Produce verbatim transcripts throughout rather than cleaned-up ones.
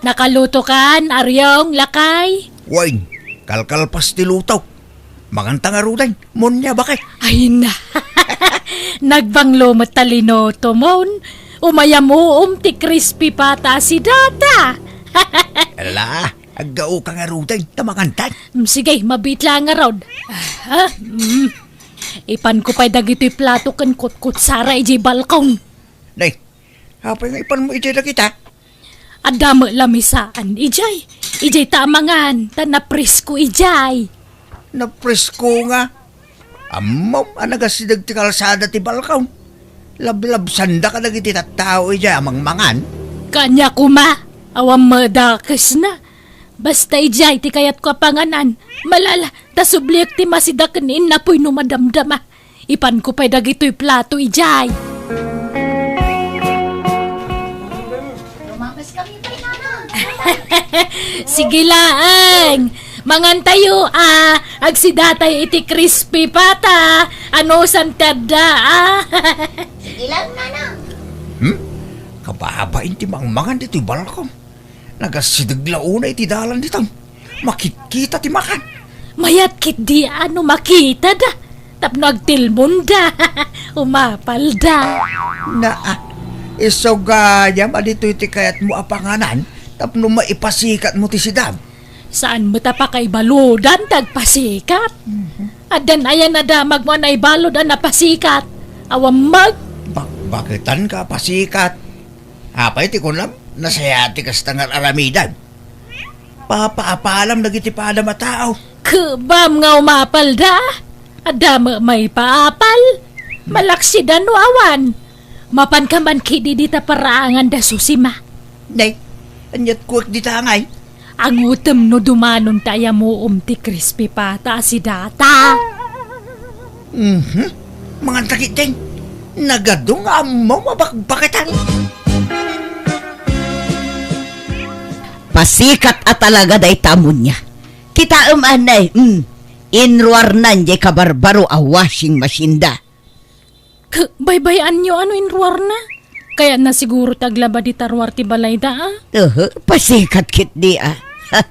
Nakalutokan, Aryong, lakay? Wen, kalkalpas ti luto. Manganta ngaruden, munia baket. Ay na. Nagbanglo met ta linutomon. Umayam-uom ti crispy pata a sidata. Ala, aggaoka ngaruden, ta mangantan. Mm, sige, mabiit la ngarud. Ah, mm. Ipanko pay dagitoy plato ken kutkutsara idiay balkon. Nay, apay nga ipanmo idiay dagita? Adda met lamisaan idiay. Idiay ta amangan, ta napresko idiay. Napresko nga? Ammom a nagasideg ti kalsada ti balkon. Lablabsanda kadagiti tattao idiay a mangmangan. Kaniak koma, awan madakesna. Basta idiay ti kayatko a panganan. Malala, ta subliek ti masida ken innapoy no madamdama. Ipanko pay dagitoy plato idiay. Lumapas kami pay, Nanang. Sige laeng. Mangantayo, ah. Agsidatay iti crispy pata. Anusan ti adda, ah. Sige lang, Nanang. Hmm? Kababain ti mangmangan ditoy balkon. Nagasideg la unay iti dalan ditan. Makitkita ti makan. Mayat ketdi a no makitada tapno agtilmonda. Umapalda. Naa, isu gayam a ditoy ti kayatmo a panganan tapno maipasikatmo ti sidam. Saan met a pakaibaludan ti agpasikat? Mhm. Addan aya nadamagmo a naibalud a napasikat? Awan met. Bakbaketanka a pasikat. Apay ti kunam? Nasayaat ti kasta nga ar-aramidan. Papaapalam dagiti padam a tao. Kebam nga umapalda. Adda met maipaapal. Malaksid a no awan. Mapanka man ketdi dita paraangan da Susima. Nay, aniat kuek dita ngay? Angutem no dumanon ta ayamuom ti crispy pata a sidata. Mhm. Manganta ketdin. Nagadu nga ammom a bakbaketan. Pasikat a talaga dayta a munia. Kitaem anay, mm, inruarnan diay kabarbaro a washing machine da. K-, baybay-anyo a no inruarna? Kayatna siguro ti aglaba dita ruar ti balayda, a? Uhu, pasikat ketdi, a. Ha.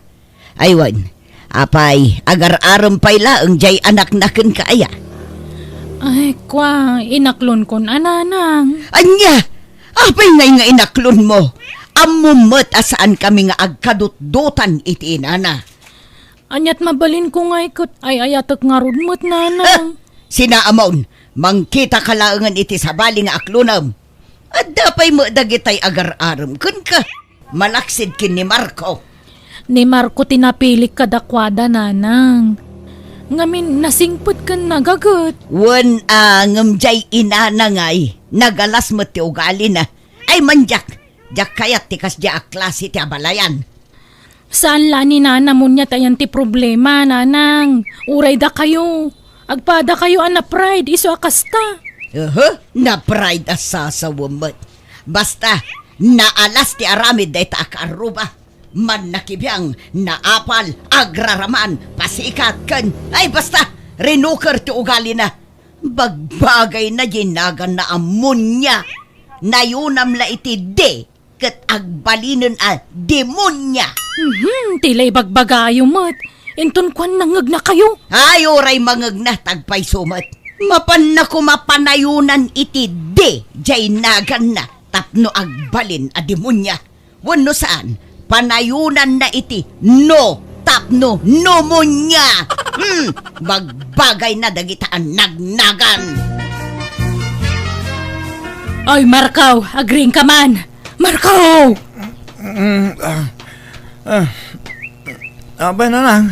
Ay wen, apay, agar-arem pay laeng diay anakna kenka aya? Ay, kua, inaklonkon a nanang. Ania? Apay ngay nga inaklonmo? Ammom met a saankami nga agkadutdotan iti inana. Aniat mabalinko ngay ket ay-ayatek ngarud met, nanang. Ah! Sinaamon, mangkitaka laengen iti sabali nga aklonem. Adda pay met dagitay agar-arem kenka. Malaksid ken ni Marco. Ni Marco ti napilik kadakuada, nanang. Ngamin, nasingpet ken nagaget. Wen a, ngem diay inana ngay, nagalas met ti ugalina. Ay, mandiak, diak kayat ti kasdiay a klase ti abalayan. Saan la ni nana munia ta ayan ti problema, nanang. Uray dakayo. Agpadakayo a na-pride isu a kasta. Uhu, na-pride a sasawem met. Basta, naalas ti aramid dayta a kaarruba. Mannakibiang, naapal, agraraman, pasikat, ken, ay, basta, rinuker ti ugalina. Bagbagayna diay naganna a munia. Nayunam la iti D ket agbalinen a demonia. Mhm, ti la ibagbagayo met. Inton kuan nangegnakayo. Ay, uray mangegna, ta agpayso met. Mapanna koma panayonan iti D diay naganna tapno agbalin a demonia. Wenno saan, panayonanna iti no tapno pneumonia. Hmm, bagbagayna dagita a nagnagan. Ay, Marco, agriingka man. Marco! Mm, ah, ah, apay, nanang?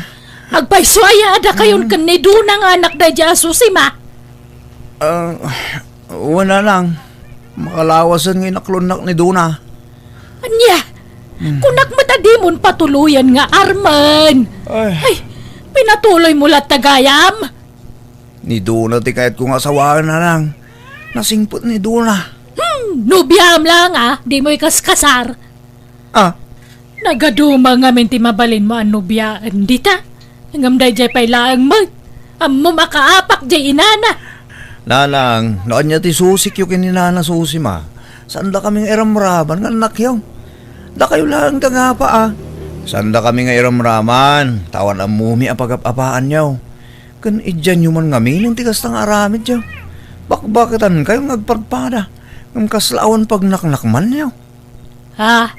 Agpayso aya a dakayon ken ni Dona nga anak daydiay a Susima? Ah, wen, nanang. Makalawasen nga inaklonnak ni Dona. Ania? Hmm. Kunak met a dimon patuloyen nga armen. Ay. Ay, pinatuloymo latta gayam? Ni Dona ti kayatko nga asawaen, nanang. Nasingpet ni Dona. Hmm, nobiam laeng a, dimo ikaskasar. Ah. Nagaduma ngamin ti mabalinmo a nobiaen dita. Ngem daydiay pay laeng met. Ammom a kaapak diay inana. Nanang, no ania ti susikyo ken ni Nana Susima, saandakami nga iramraman nga annakyo. Dakayo laeng ti agapa, a. Saandakami nga iramraman, ta awan ammomi a pagap-apaanyo. Ken idianyo man ngamin ti kasta nga aramidyo. Bakbaketankayo nga agpadpada, ngem kasla awan pagnaknakmanyo. Ha?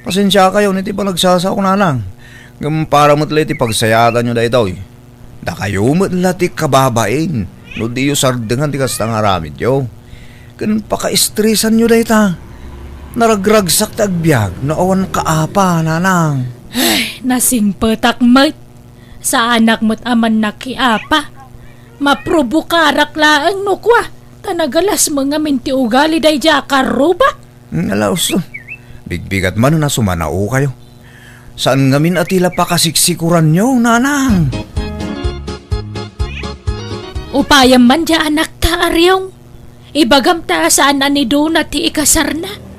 Pasensiakayon iti panagsasaok, nanang. Ngem para met la iti pagsayatanyo daytoy. Dakayo met la ti kababain no diyo sardengan ti kasta nga aramidyo. Ken pakaestresanyo dayta. Naragragsak ti agbiag no awan kaapa, nanang. Ay, nasingpetak met. Saanak met a mannakiapa. Maprobokarak laeng no kua, ta nagalasmo ngamin ti ugali daydiay a karruba. Ala, usto. Bigbigat man a sumanaokayo. Saan ngamin a ti la pakasiksikuranyo, nanang. Upayam man diay anakta, Ariong. Ibagam ta saan a ni Dona ti ikasarna.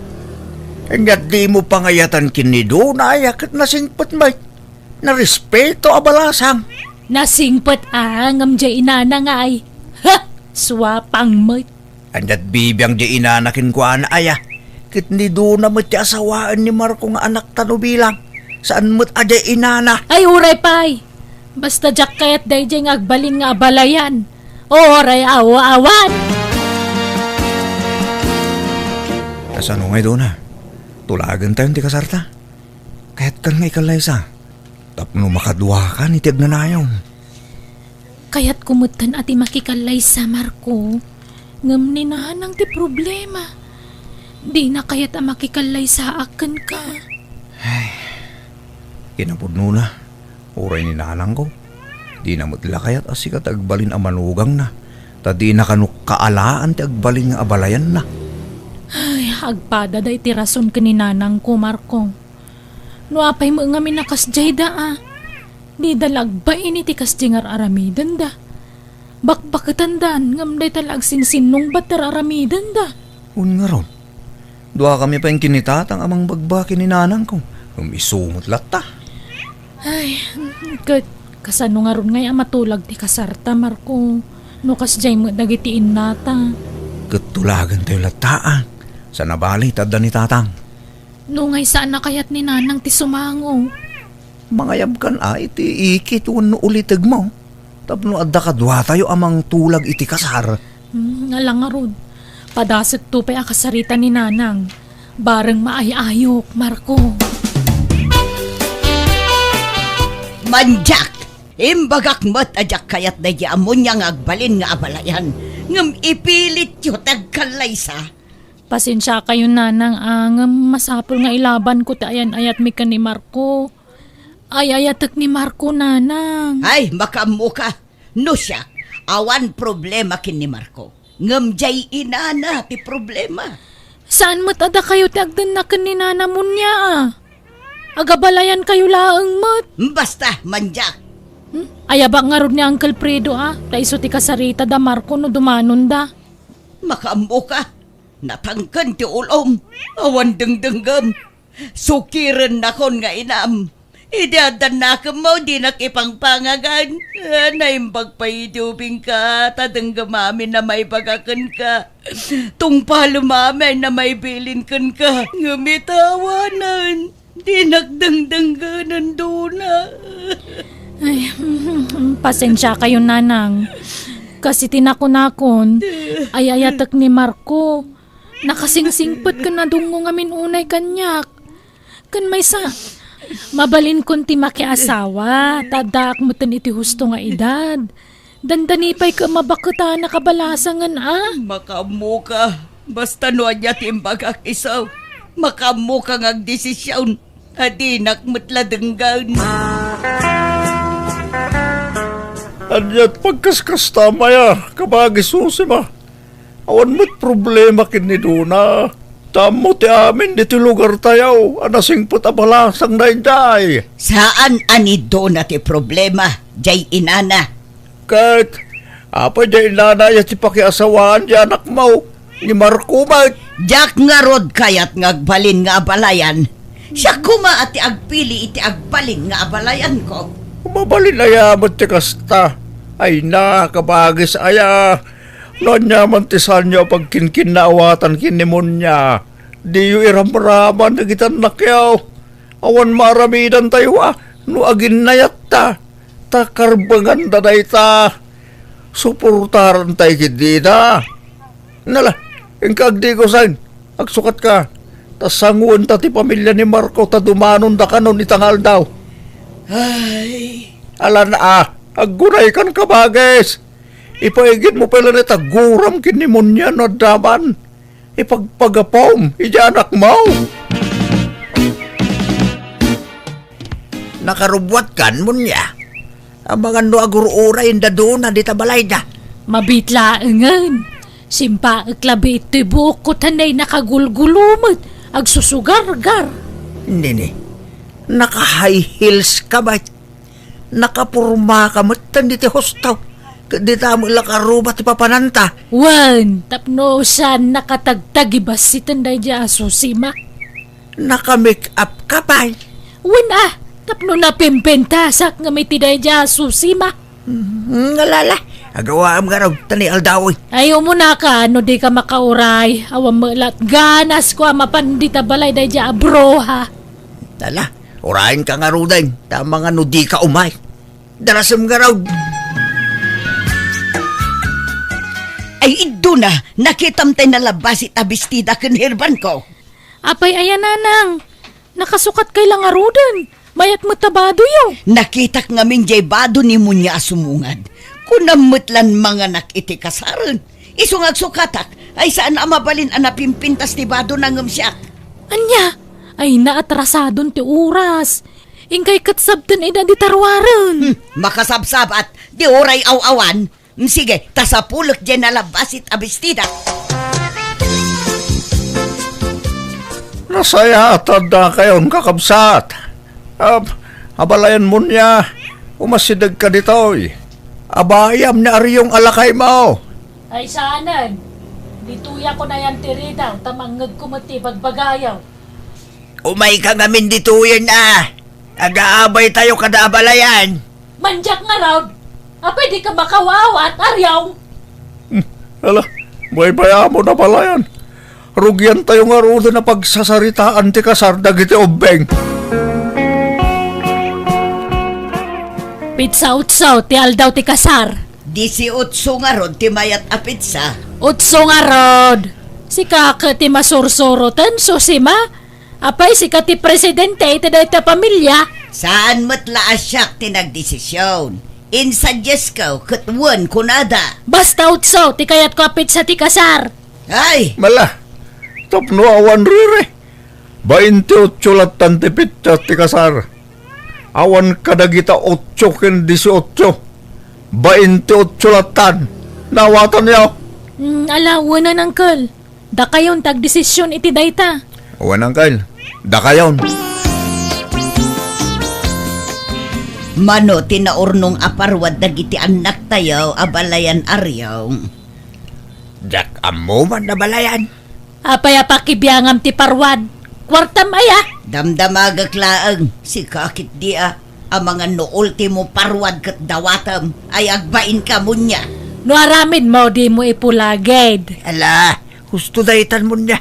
Ania dimo pangayatan ken ni Dona, aya ket nasingpet met. Narespeto a balasang. Nasingpet a, ngem diay inana nga ay. Ha! Suapang met. Ania't bibiang diay inana kenkuana, aya? Ket ni Dona met ti asawaen ni Marco nga anakta no bilang. Saan met a diay inana. Ay, uray pay. Basta diak kayat daydiay nga agbalin nga abalayan. Uray aw-awan. Kasano ngay, Dona? Tulagentayon ti kasarta? Kayatkan nga ikallaysa tapno makaduakan iti agnanayon. Kayatko metten a ti makikallaysa, Marco. Ngem ni nanang ti problema. Dina kayat a makikallaysaak kenka. Ay, kinapudnona, uray ni nanangko, dina met la kayat a sika ti agbalin a manugangna, ta dina kano kaalaan ti agbalin nga abalayanna. Ay, agpada dayta ti rason ken ni nanangko, Marco. No apay met ngamin a kasdiay da, a, dida la agbain iti kasdiay nga ar-aramidenda. Bakbaketandan, ngem dayta la agsinsinnungbat ti ar-aramidenda. Wen ngarud, duakami pay ken ni tatang a mangbagbaga ken ni nanangko, ngem isu met latta. Ay, ket kasano ngarud ngay a matulag ti kasarta, Marco, no kasdiay met dagiti innata? Ket tulagentayo latta, a. Saan a bale ta adda ni tatang. No ngay saan a kayat ni nanang ti sumango. Mangayabkan a iti ikit wenno ulitegmo tapno adda kaduatayo a mangtulag iti kasar. Hmm, ala ngarud. Padasekto pay a kasarita ni nanang. Bareng maay-ayok, Marco. Mandiak! Imbagak met a diak kayat daydi a munia nga agbalin nga abalayan, ngem ipilityo ti agkallaysa. Pasensiakayon, nanang, a, ngem masapul nga ilabanko ti ayan-ayatmi ken ni Marco. Ay-ayatek ni Marco, nanang. Ay, makaammoka. No siak, awan problema ken ni Marco. Ngem diay inana ti problema. Saan met a dakayo ti agdennak ken ni nana munia, a? Agabalayankayo laeng met. Basta, mandiak. Hmm? Ayabak ngarud ni Uncle Fredo, a, ta isu ti kasarita da Marco no dumanonda. Makaammoka. Natangken ti ulom, awan dengdenggem. Sukirennakon nga inam. Idi adda nakemmo, dinak ipangpangagan. Ah, naimbag pay idi ubingka, ta denggem amin a maibaga kenka. Tungpalem amin a maibilin kenka. Ngem ita awanen. Dinak dengdenggen, Dona. Ay, pasensiakayon, nanang. Kas iti nakunakon, ay-ayatek ni Marco. Nakasingsingpet ken nadungngo ngamin unay kaniak. Ken maysa, mabalinkon ti makiasawa, ta addaak metten iti husto nga edad. Dandani pay ket mabaketana kabalasangen, a? Makaammoka. Basta no ania ti imbagak isu, makaammoka nga agdesision a dinak met la denggen. Ania't pagkaskastam aya, kabagi Susima? Awan met problema ken ni Dona. Ta ammo ti amin ditoy lugartayo a nasingpet a balasang daydiay. Saan a ni Dona ti problema, diay inana. Ket, apay diay inana aya ti pakiasawaan diay anakmo? Ni Marco met. Diak ngarud kayat nga agbalin nga abalayan. Siak koma a ti agpili iti agbalin nga abalayanko. Mabalin aya met ti kasta? Ay na, kabagis aya. No ania man ti saanyo a pagkinkinnaawatan ken ni Munia, Diyo iramraman dagiti annakyo. Awan maaramidantayo a no aginnayatta, ta karbenganda dayta. Suportarantay ketdi ida. Nala, inka agdigosen, agsukatka. Ta sangoenta ti pamilia ni Marco ta dumanonda kanon ita nga aldaw. Ay. Alan a, aggunaykan, kabagis. Ipaigidmo pay laeng ta aguram ken ni Munia no adda man. Ipagpagapom idiay anakmo. Nakarubbuatkan, Munia. Amangan no agur-uray inda duna dita balayda. Mabiit laengen. Simpaek labi itoy buokko ta nay nakagulgulo met, agsusugargar. Nini, naka-high heels ka met. Nakaporma ka met diti husto. Ket dita met la karuba ti papananta. Wen, tapno saan nakatagtagibas iten daydiay a susima. Naka-make up ka pay. Wen a, tapno napimpintasak ngem iti daydiay a susima. Hmm, alala. Agawaem ngarud, ta ni aldaw. Ay, umunaka, no dika makauray. Awan met la ti ganasko a mapan dita balay daydiay a bruha. Ala, urayenka ngaruden, ta amangan no dika umay. Darasem ngarud. Ay, iduna, nakitam tay nalabasit a bestida ken herbanko. Apay aya, nanang? Nakasukatkay la ngaruden. Mayat met ta badoyo. Nakitak ngamin diay bado ni Munia a sumungad. Kunam met lan manganak iti kasaren. Isu nga agsukatak, ay saan a mabalin a napimpintas ti badona ngem siak. Ania? Ay, naatrasadon ti oras. Inkay ket sabten ida dita ruaren. Hmm, makasabsabat, di uray aw-awan. Mm, sige, ta sapulek diay nalabasit a bestida. Nasayaat a addakayon, kakabsat. Ab-, abalayan Munia, umasidegka ditoy. Abayam ni Ariong a lakaymo. Ay, saanen. Ditoyakon ayan ti rida, ta mangngegko met ti ibagbagayo. Umayka ngamin ditoyen a. Agaabaytayo kada abalayan. Mandiak ngarud. Apay dika makawawaat, Ariong? Hmm, ala, baybay-amon, abalayan. Rugiantayo ngaruden a pagsasaritaan ti kasar dagiti ubbing. Petsa otso ti aldaw ti kasar. Disiotso ngarud ti mayat a petsa. Otso ngarud. Sika ket ti masursuroten, Susima. Apay, sika ti presidente iti dayta a pamilia? Saan met la a siak ti nagdesision. Insadyasko ket wen kunada. Basta otso ti kayatko a petsa ti kasar. Ay! Mala, tapno awan riri. Bainte otso lattan ti petsa ti kasar. Awan kadagita otso ken disiotso. Bainte otso lattan. Naawatanyo? Mm, ala, wen, uncle. Dakayon ti agdesision iti dayta. Wen, uncle. Dakayon. Mano ti naurnong a parwad dagiti annaktayo, abalayan Ariong? Diak ammo man, abalayan. Apay a pakibiangam ti parwad? Kuartam aya? Damdamagek laeng, sika ketdi a. Amangan no ultimo parwad ket dawatem, ay agbainka, Munia. No aramidmo, dimo ipulagid. Ala, husto daytan, Munia.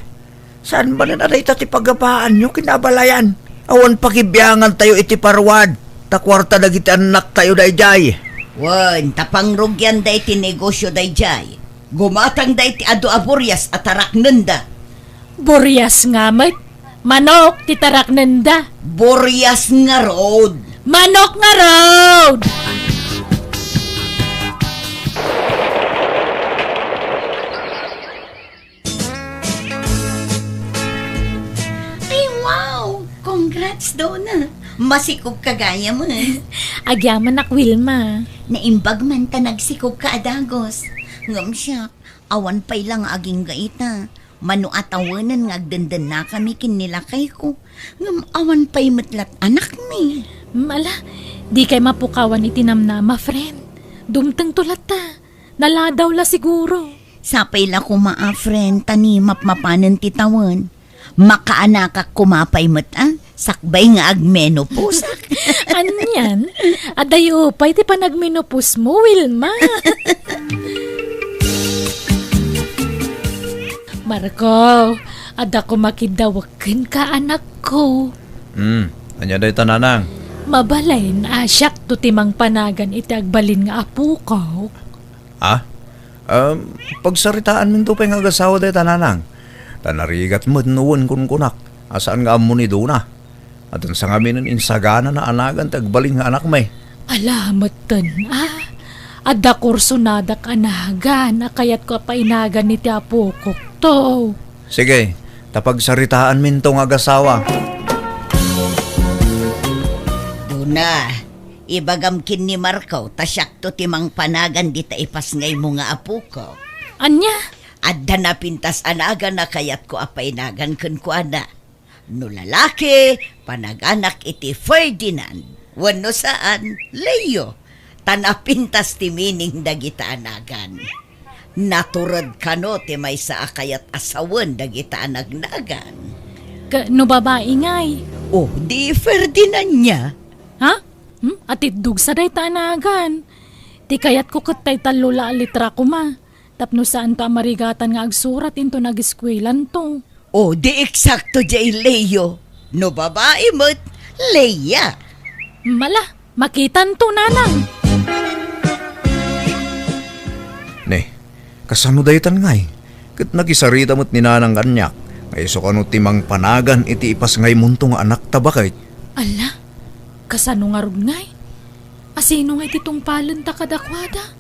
Saan manen a dayta ti pagabaanyo ken abalayan? Awan pakibiangantayo iti parwad, ta kuarta dagiti annaktayo daydiay. Wen, ta pangrugianda iti negosio daydiay. Gumatangda iti adu a burias a taraknenda. Burias nga met. Manok ti taraknenda. Burias ngarud. Manok ngarud! Ay, wow! Congrats, Donna! Masikog ka gayam, eh. Agyamanak, Wilma. Naimbag man ta nagsikog ka a dagus. Ngem siak, awan pay la nga agingga ita. Mano a tawenen nga agdendennakami ken ni lakayko. Ngem awan pay met lat anakmi. Mm, ala, dikay mapukawan iti namnama, friend. Dumtengto latta. Naladaw la siguro. Sapay la koma a, friend, ta ni mapmapanen ti tawen. Makaanakak koma pay met a, sakbay nga agmenopause. Anian? Adayo pay ti panagmenopause mo, Wilma. Marco, Adda koma kiddawek kenka, anakko. Hmm, ania dayta, nanang? Mabalin a siakto ti mangpanagan iti agbalin nga apokok. Ah? Um, pagsaritaanminto pay nga agasawa dayta, nanang. Ta narigat met no wen kunkunak a saan nga ammo ni Dona. Addan sangaminen insaganana a nagan ti agbalin nga anakmi. Ala, metten, a. Adda kursonadak a nagan a kayatko a painagan iti apokokto. Sige, ta pagsaritaanminto nga agasawa. Dona, ibagam ken ni Marco ta siakto ti mangpanagan dita ipasngaymo nga apokok. Ania? Adda napintas a nagan a kayatko a painagan kenkuana. No lalaki, panaganak iti Ferdinand, wenno saan, Leo. Ta napintas ti meaning dagita a nagan. Natured kano ti maysa a kayat a sawen dagita a nagnagan. Ka-, no babai ngay? O, di Ferdinand nia. Ha? Hmm? Atiddog sa dayta a nagan. Ti kayatko ket tay tallo la a litra koma. Tapno saanto a marigatan nga agsurat inton ageskuelanto. O, di eksakto diay Leo. No babai met, Leia. Mala, makitanto, nanang. Ne, kasano daytan ngay? Ket nakisarita met ni nanang kaniak, nga isu kano ti mangpanagan iti ipasngaymonto nga anakta baket. Ala, kasano ngarud ngay? Asino ngay ti tungpalenta kadakuada?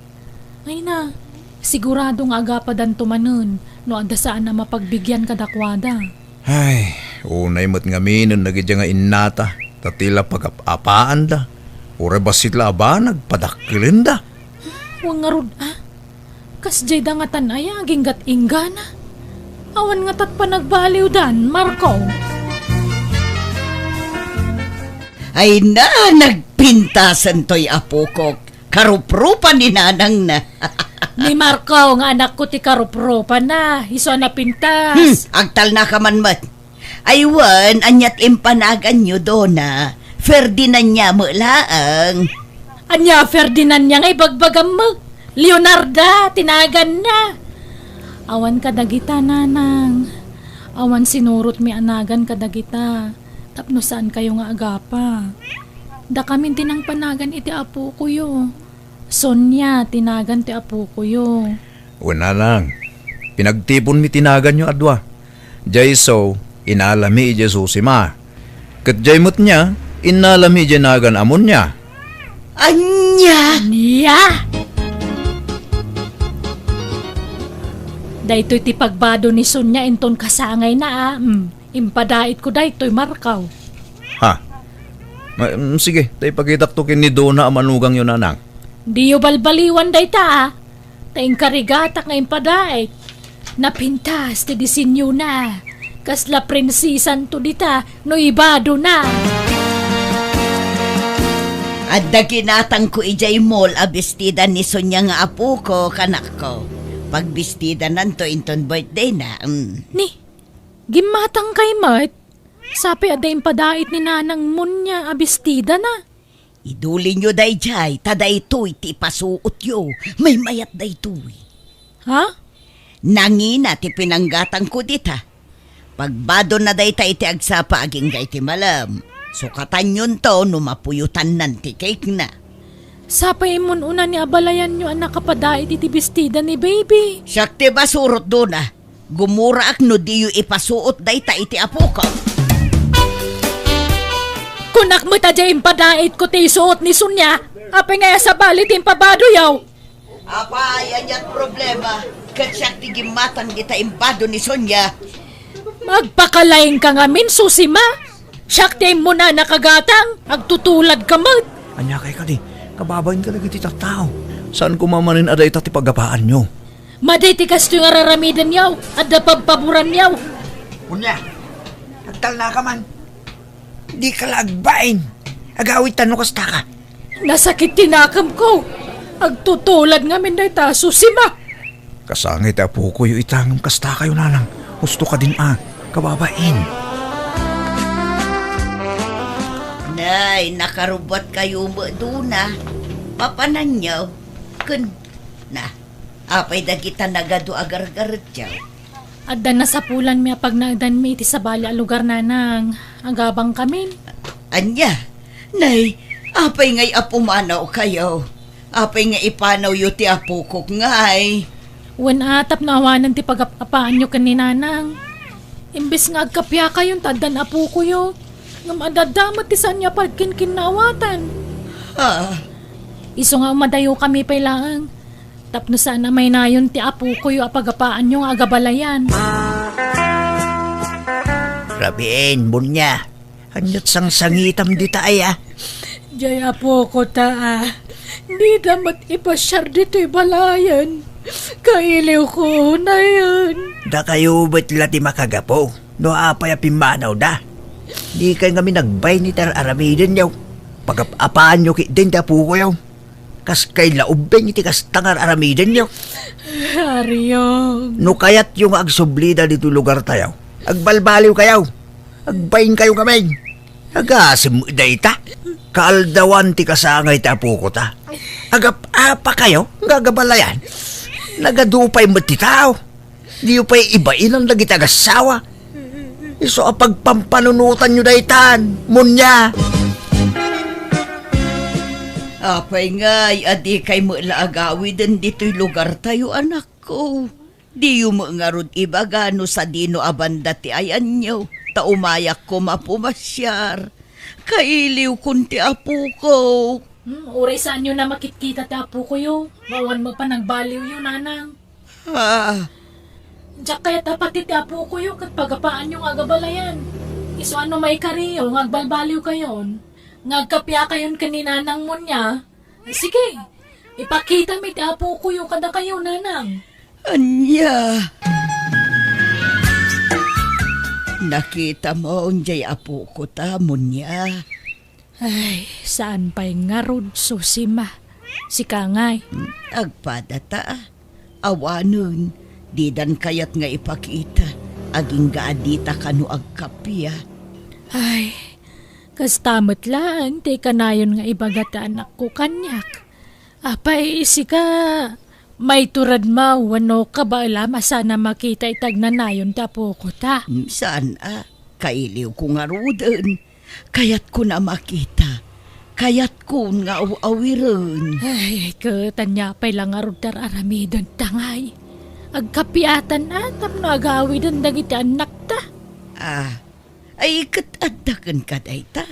Ay na, sigurado nga agapadanto manen no adda saan a mapagbigian kadakuada. Ay, unay met ngaminen dagiti nga innata, ta ti la pagap-apaanda, uray bassit la a banag, padakkelenda. Wen ngarud a, kasdiay da ngatan aya aginggat-inggana? Awan ngata't panagbaliwdan, Marco. Ay na, nagpintasen toy apokok. Karuprupa ni nanangna. Ni Marco nga anakko ti karuprupana, isu a napintas. Hmm, agtalnaka man met. Ay wen, ania't impanaganyo, Dona? Ferdinand nia met laeng. Ania Ferdinand nia nga ibagbagam met? Leonarda ti naganna. Awan kadagita, nanang. Awan sinurotmi a nagan kadagita. Tapno saankayo nga agapa. Dakamin ti nangpanagan iti apokoyo. Sonia ti nagan ti apokoyo. Wen, nanang, pinagtiponmi ti naganyo a dua. Diay isu, inalami idiay Susima. Ket diay met nia, innalami idiay nagan a Monia. Ania? Nia? Daytoy ti pagbado ni Sonia inton kasangayna a, mm, impadaitko daytoy, Marco. Ha? Ma-, mm, sige, ta ipakitakto ken ni Dona a manugangyo, nanang. Diyo balbaliwan dayta, a. Ta inkarigatak nga impadait. Napintas ti disenyona. Kasla prinsesanto dita no ibadona. Adda ginatangko idiay mall a bestida ni Sonia nga apoko, kanakko. Pagbistidananto inton birthdayna, mm. Ni, gimmatangkay met? Sapay adda impadait ni Nanang Monia a bestidana. Idulinyo daydiay, ta daytoy ti ipasuotyo. Maymayat daytoy. Ha? Nangina ti pinanggatangko dita. Pagbadonna dayta iti agsapa agingga iti malem. Sukatanyonto no mapuyotannan ti cake-na. Sapay immun-una ni abalayanyo a nakapadait iti bestida ni baby. Siak ti masurot, Dona. Gumuraak no diyo ipasuot dayta iti apoko. Kunak met a diay impadaitko ti isuot ni Sonia. Apay nga sabali ti impabadoyo? Apay, ania't problema? Ket siak ti gimmatang dita imbado ni Sonia. Magpakalaingka ngamin, Susima. Siak ti immun-una a kagatang, agtutuladka met. Ania kay kadi, kababain kadagiti tattao. Saan koma manen a dayta ti pagapaanyo. Madi ti kastoy nga raramidenyo, adda pabpaboranyo. Unya, agtalnaka man. Dika la agbain. Agawidtan no kastaka. Nasakit ti nakemko. Agtutulad ngamin dayta, Susima. Kasangay ti apokoyo ita ngem kastakayo, Nanang. Husto kadin a, kababain. Nay, nakarubbuatkayo met, Dona. Papananyo. Ken, na, apay dagita nagadu a gargaretyo? Adda nasapulanmi a pagnaedanmi iti sabali a lugar, nanang. Agabangkamin. Ania? Nay, apay ngay a pumanawkayo? Apay nga ipanawyo ti apokok ngay? Wen a, tapno awanen ti pagap-apaanyo ken ni nanang. Imbes nga agkapiakayon ta addan apokoyo, ngem adda met ti saanyo a pagkinkinnaawatan. Ah. Isu nga umadayokami pay laeng. Tapno saan a maynayon ti apokoyo a pagapaanyo nga agabalayan. Rabin, Munia, ania't sangsangitam dita aya? Jay apokota a, dida met ipasiar ditoy balayen. Kailiwko, nayen. Dakayo met la ti makagapu no apay a pimmanawda. Dikay ngamin agbain iti ar-aramidenyo. Pagap-apaanyo ketdin ti apokoyo. Kaskay la ubbing iti kasta nga ar-aramidenyo. Ariom. No kayatyo nga agsublida ditoy lugartayo, agbalbaliwkayo. Agbainkayo ngamin. Agasem dayta. Kaaldawan ti kasangay ti apokota. Agap-apakayo nga agabalayan. Nagadu pay met ti tao. Diyo pay ibainan dagiti agassawa. Isu a pagpampanunotanyo daytan, Munia. Apay ngay a dikay met la agawiden ditoy lugartayo, anakko? Diyo met ngarud ibaga no sadino a banda ti ayanyo, ta umayak koma pumasiar. Kailiwkon ti apokok. Hmm, uray saanyo a makitkita ti apokoyo. Awan met panagbaliwyo, nanang. Ah. Diak kayat a pati ti apokoyo ket pagapaanyo nga agabalayan. Isu a no maikariyo nga agbalbaliwkayon, nga agkapiakayon ken ni Nanang Munia. Sige, ipakitami ti apokoyo kadakayo, nanang. Ania? Nakitam jay apokota, Munia? Ay, saan pay ngarud, Susima. Sika ngay? Hmm, agpadata. Awanen, didan kayat nga ipakita. Agingga a dita kano agkappia. Ay, kasta met laeng ti kanayon nga ibaga ti anakko kaniak. Apay, sika, maituredmo wenno kabaelam a saan a makita iti agnanayon ti apokota? Hmm, saan a, kailiwko ngaruden. Kayatkon a makita. Kayatkon nga aw-awiren. Ay, ket ania pay la ngarud ti ar-aramidenta ngay? Agkapiatan a tapno agawiden dagiti annakta. Ah, ay, ket adda kenka dayta.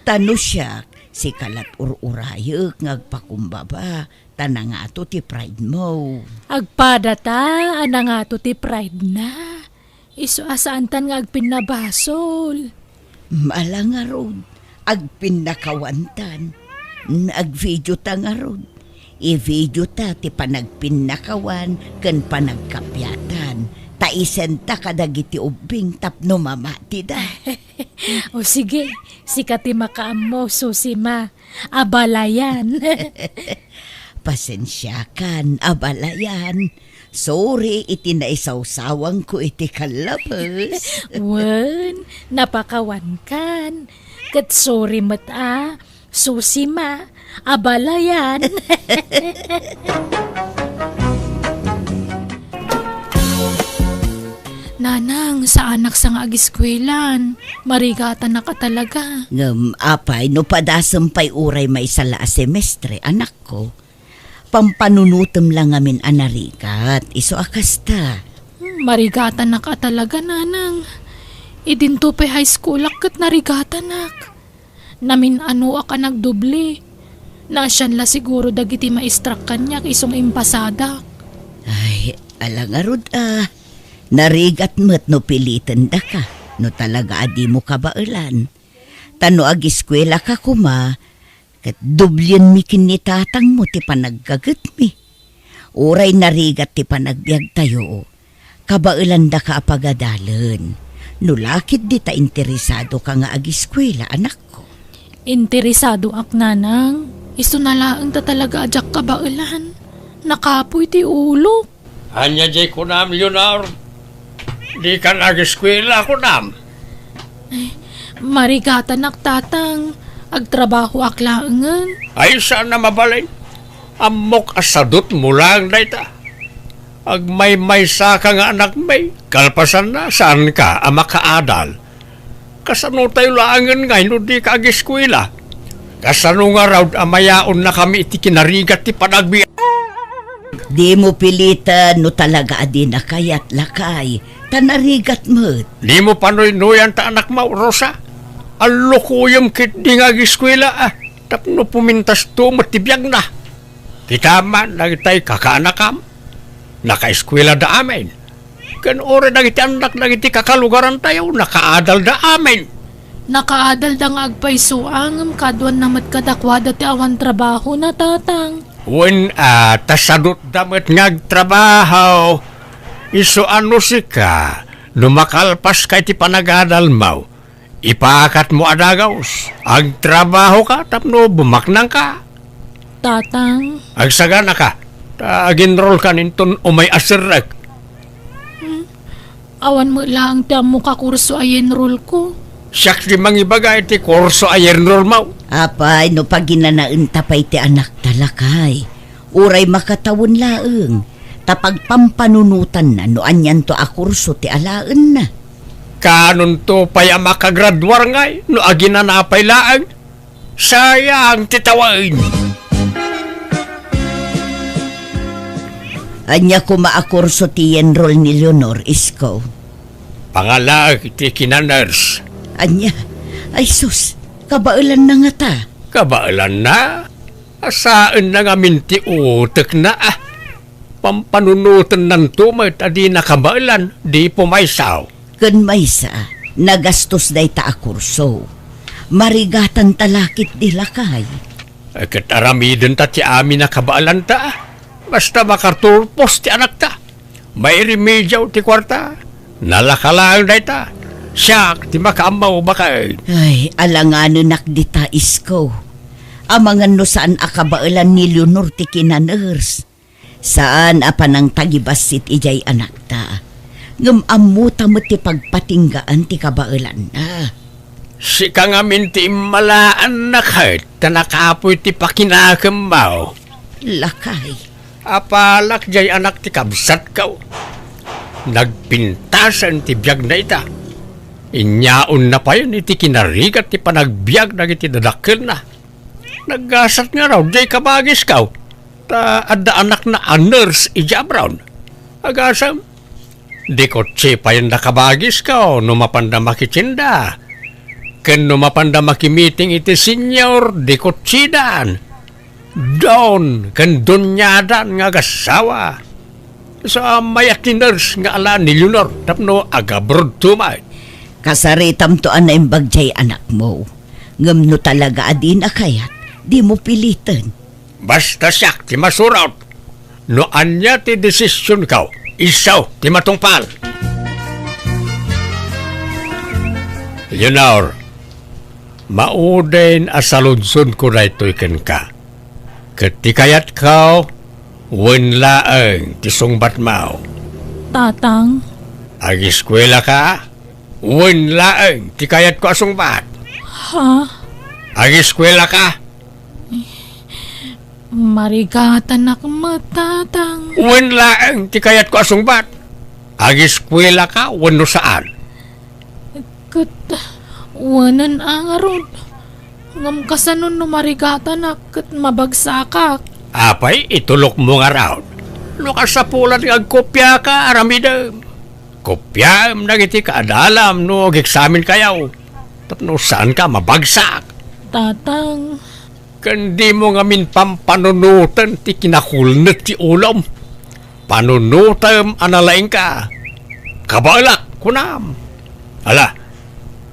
Ta no siak, sika lat ur-urayek nga agpakumbaba, ta nangato ti pride mo. Agpadata a nangato ti pride na. Isu a saantan nga agpinnabasol. Mala ngarud, agpinnakawantan. Agvideota ngarud. Ivideota ti panagpinnakawan ken panagkapiatan. Ta isenta kadagiti ubbing tapno mamatida. O sige, sika ti makaammo, Susima. Abalayan. Pasensiakan, abalayan. Sorry iti naisawsawangko iti kallabes. Wen, napakawankan. Ket sorry met a, Susima, abalayan. Nanang, saanak sa nga agiskuelan. Marigatanak a talaga. Ngem, apay, no padasem pay uray maysa la a semestre, anakko, pampanunotem la ngamin a narigat, isu a kasta. Hmm, marigatanak a talaga, nanang. Idinto pay high schoolak ket narigatanak. Namin-anoak a nagdubli. Naasian la siguro dagiti maestrak kaniak isu nga impasadak. Ay, ala ngarud a. Narigat met no pilitendaka, no talaga a dimo kabaelan. Ta no agiskuelaka koma, ket dublienmi ken ni tatangmo ti panaggagetmi. Uray narigat ti panagbiagtayo, kabaelandaka a pagadalen. No la ketdi ta interesadoka nga agiskuela, anakko. Interesadoak, nanang. Isuna laeng ta talaga a diak kabaelan. Nakapuy ti ulok. Ania jay kunam, Leonor? Dikan agiskuela, kunam? Eh, marigatanak, tatang. Agtrabahoak laengen. Ay, saan a mabalin. Ammok a sadutmo laeng dayta. Agmaymaysaka nga anakmi, kalpasanna, saanka a makaadal. Kasano tayo laengen ngay no dika agiskuela? Kasano ngarud a mayaonnakami iti kinarigat ti panagbiag? Dimo piliten no talaga a dina kayat, lakay, ta narigat met. Dimo panuynoyan ta anakmo, Rosa. Allukoyem ketdi nga agiskuela, a, tapno pumintasto met ti biagna. Kitam man dagitay kakaanakam, nakaeskuelada amin. Ken uray dagiti annak dagiti kakalugarantayo, nakaadalda amin. Nakaadalda nga agpayso, ngem kaduanna met kadakuada ti awan trabahona, Tatang. Wen a, ta sadutda met nga agtrabaho. Isu a no sika, no makalpaska iti panagadalmo, ipakatmo a dagus, agtrabahoka tapno bumaknangka. Tatang. Agsaganaka, ta aginrolkan inton umay a serrek. Hmm? Awan met laeng ti ammok a kurso a yenrolko. Siak ti mangibaga iti kurso a yenrolmo. Apay, no paginanaenta pay ti anakta, lakay. Uray makatawen laeng, ta pagpampanunotanna no anianto a kurso ti alaenna. Kaanonto pay a makagraduar ngay no aginana pay laeng? Sayang ti tawen. Ania koma a kurso ti yenrol ni Leonor, Isko? Pangalaek iti kinanurse. Ania? Ay sus, kabaelanna ngata. Kabaelanna? Asaenna ngamin ti utekna, a. Pampanunotennanto met a dina kabaelan, di pumaysa. Ken maysa, nagastos dayta a kurso. Marigatanta la ketdi, lakay. Ket aramidenta ti amin a kabaelanta. Basta makaturpos ti anakta. Mairimediaw ti kuarta. Nalaka laeng dayta. Siak ti makaammo, baket. Ay, alanganenak dita, Isko. Amangan no saan a kabaelan ni Leonor ti kinanurse. Saan a panangtagibassit idiay anakta. Ngem ammota met ti pagpatinggaan ti kabaelanna. Sika ngamin ti immalaanna ket ta nakapuy ti pakinakemmo. Lakay. Apalak diay anak ti kabsatko. Nagpintasen ti biagna ita. Inyaonna payen iti kinarigat ti panagbiag dagiti dadakkelna. Naggasat ngarud diay kabagisko, ta adda anakna a nurse idiay abroad. Agasem, di kotse payen da kabagisko no mapanda makitinda. Ken no mapanda makimiting iti senior, di kotsidan. Don ken doniadan nga agassawa. Sa mayat ti nurse nga ala ni Leonor tapno agabrodto met. Kasaritamto a naimbag diay anakmo. Ngem no talaga a dina kayat, dimo piliten. Basta siak ti masurot. No ania ti desisionko, isu ti matungpal. Leonor, mauden a saludsodko daytoy kenka. Ket ti kayatko, wen laeng ti sungbatmo. Tatang. Agiskuelaka? Wen laeng ti kayatko a sungbat. Ha? Agiskuelaka? Marigatanak met, Tatang. Wen laeng ti kayatko a sungbat. Agiskuelaka wenno saan? Ket wenen a ngarud. Ngem kasano no marigatanak ket mabagsakak? Apay, itulokmo ngarud. No kasapulan nga agkopiaka, aramidem. Kopiaem dagiti kaadalam no ageksaminkayo. Tapno saanka mabagsak. Tatang. Ken dimo ngamin pampanunoten ti kinakulnet ti ulom. Panunotem a nalaingka. Kabaelak, kunam. Ala,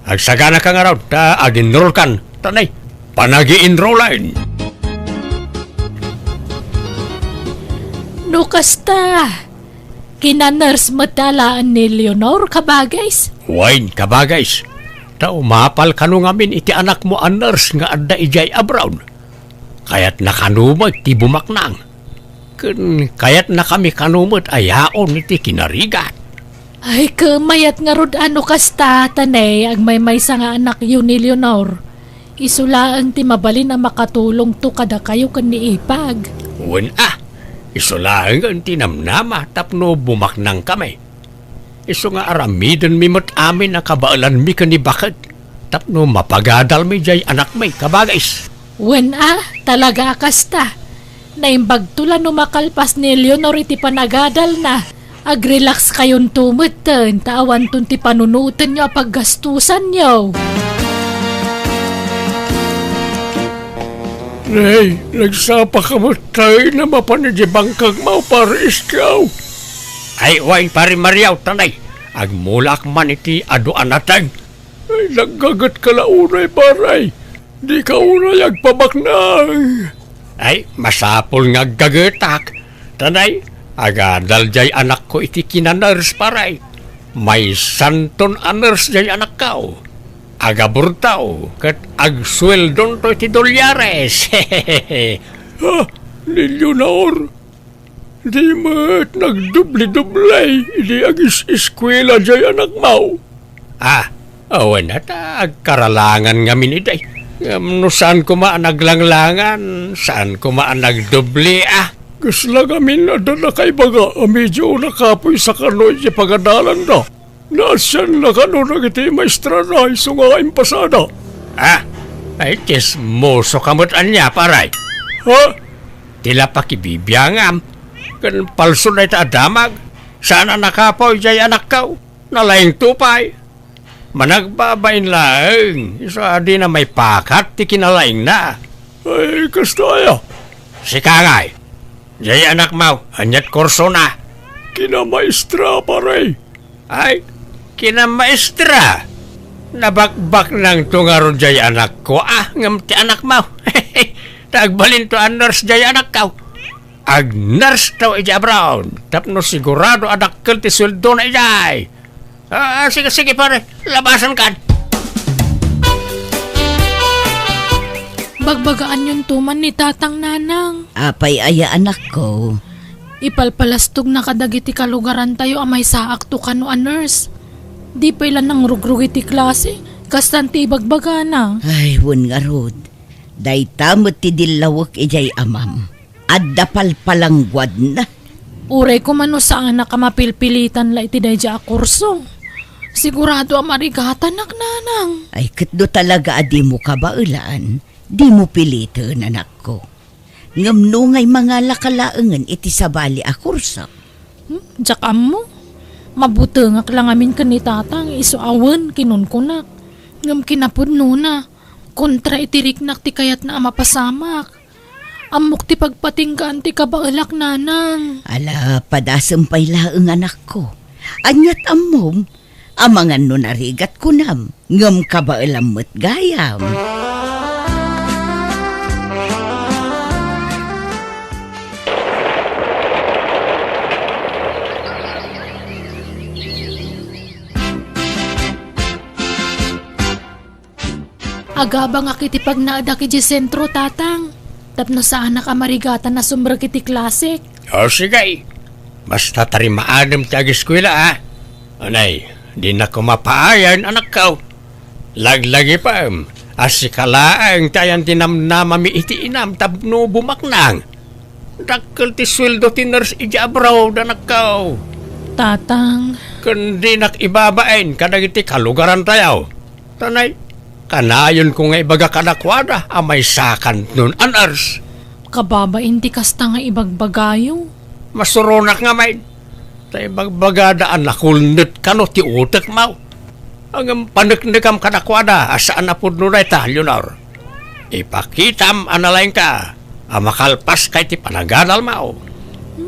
agsaganaka ngarud ta aginrolkan. Tanay, panagi-enrollen. No kasta, kinanurse met laeng ni Leonor, kabagis? Wen, kabagis. Ta umapal kano ngamin iti anakmo a nurse nga adda idiay abroad. Kayatna kano met ti bumaknang. Ken kayatnakami kano met a yaon iti kinarigat. Ay, ket mayat ngarud a no kasta, Tanay, agmaymaysa nga anakyo ni Leonor. Isu laeng ti mabalin a makatulongto kadakayo ken ni Ipag. Wen a, Isu laengen ti namnama tapno bumaknangkami. Isu nga aramidenmi met amin a kabaelanmi ken ni baket tapno mapagadalmi jay anakmi, kabagis. Wen a, talaga a kasta. Naimbagto la no makalpas ni Eleanor iti panagadalna. Agrelax kayonto metten ta awanton ti panunotenyo a paggastusanyo. Nay, nagsapaka met tayo na mapan idiay bangkagmo, Pare Iskaw. Ay, wen, Pare Mariaw, ta nay, agmulak man iti adu a nateng. Ay, naggagetka la unay, pare. Dika unay agpabaknang. Ay, masapul nga aggagetak. Ta nay, agadal jay anakko iti kinaners, pare. Maysanton a ners jay anakko. Agaburtaw, ket agsueldonto iti dolyares. Ha? Ni Leonor? Di met nagdubli-dubli idi agis-eskuela jay anakmo? Ah, awan a ta agkaralangan ngamin idi. Ngem no saan koma a naglanglangan, saan koma a nagdubli, ah. Kasla ngamin adda nakaibaga a medio nakapoy sakano iti pagadalanda. Naasianna kano dagiti maestrana isu nga impasada. Ah, ay, tsismoso ka met ania, pare. Ha? Ti la pakibibiangam, ken palso dayta a damag, saan a nakapoy jay anakko, nalaingto pay. Managbabain laeng, isu a dina maipakat ti kinalaingna. Ay, kasta aya? Sika ngay, jay anakmo, ania't kursona? Kinamaestra, pare. Ay, kinamaestra. Nabakbaknangto ngarud jay anakko, ah, ngem ti anakmo. Ta agbalinto a nurse jay anakko. Ag-nurse to idiay abroad, tapno sigurado a dakkel ti sueldona idiay. Ah, sige, sige, pare. Labasan kan. Bagbagaanyonto man ni Tatang, Nanang. Apay aya, anakko? Ipalpalastogna kadagiti kalugarantayo a maysaakto kano a nurse. Di pay la nangrugrug iti klase, kastan ti ibagbagana. Ay, wen ngarud. Dayta met ti dillawek idiay amam. Adda palpalangguadna. Uray koma no saanak a mapilpilitan la iti daydiay a kurso. Sigurado a marigatanak, Nanang. Ay, ket no talaga a dimo kabaelan, dimo piliten, anakko. Ngem no ngay mangalaka laengen iti sabali a kurso? Hmm, diak ammo. Mabutengak la ngamin ken ni Tatang, isu a wen kinunkunak. Ngem kinapudnona, kontra iti riknak ti kayatna a mapasamak. Ammok ti pagpatinggaan ti kabaelak, Nanang. Ala, padasem pay laeng, anakko. Ania't ammom? Amangan no narigat kunam, ngem kabaelam met gayam. Agabangak iti pagnaedak idiay sentro, Tatang, tapno saanak a marigatan a sumrek iti klasek. O, sige. Basta tarimaadem ti ageskuela, a. Unay, dinak koma paayen, anakko. Laglagipem a sika laeng ti ayan ti namnamami iti inam tapno bumaknang. Dakkel ti sueldo ti nurse idiay abroad, anakko. Tatang. Ken dinak ibabain kadagiti kalugarantayo. Ta nay, kanayonko nga ibaga kadakuada a maysakanton a nurse. Kababain ti kasta nga ibagbagayo. Masuronak ngamin. Ta ibagbagada a nakulnet kano ti utekmo. Ngem paneknekam kadakuada a saan a pudno dayta, Leonor. Ipakitam a nalaingka a makalpaska iti panagadalmo.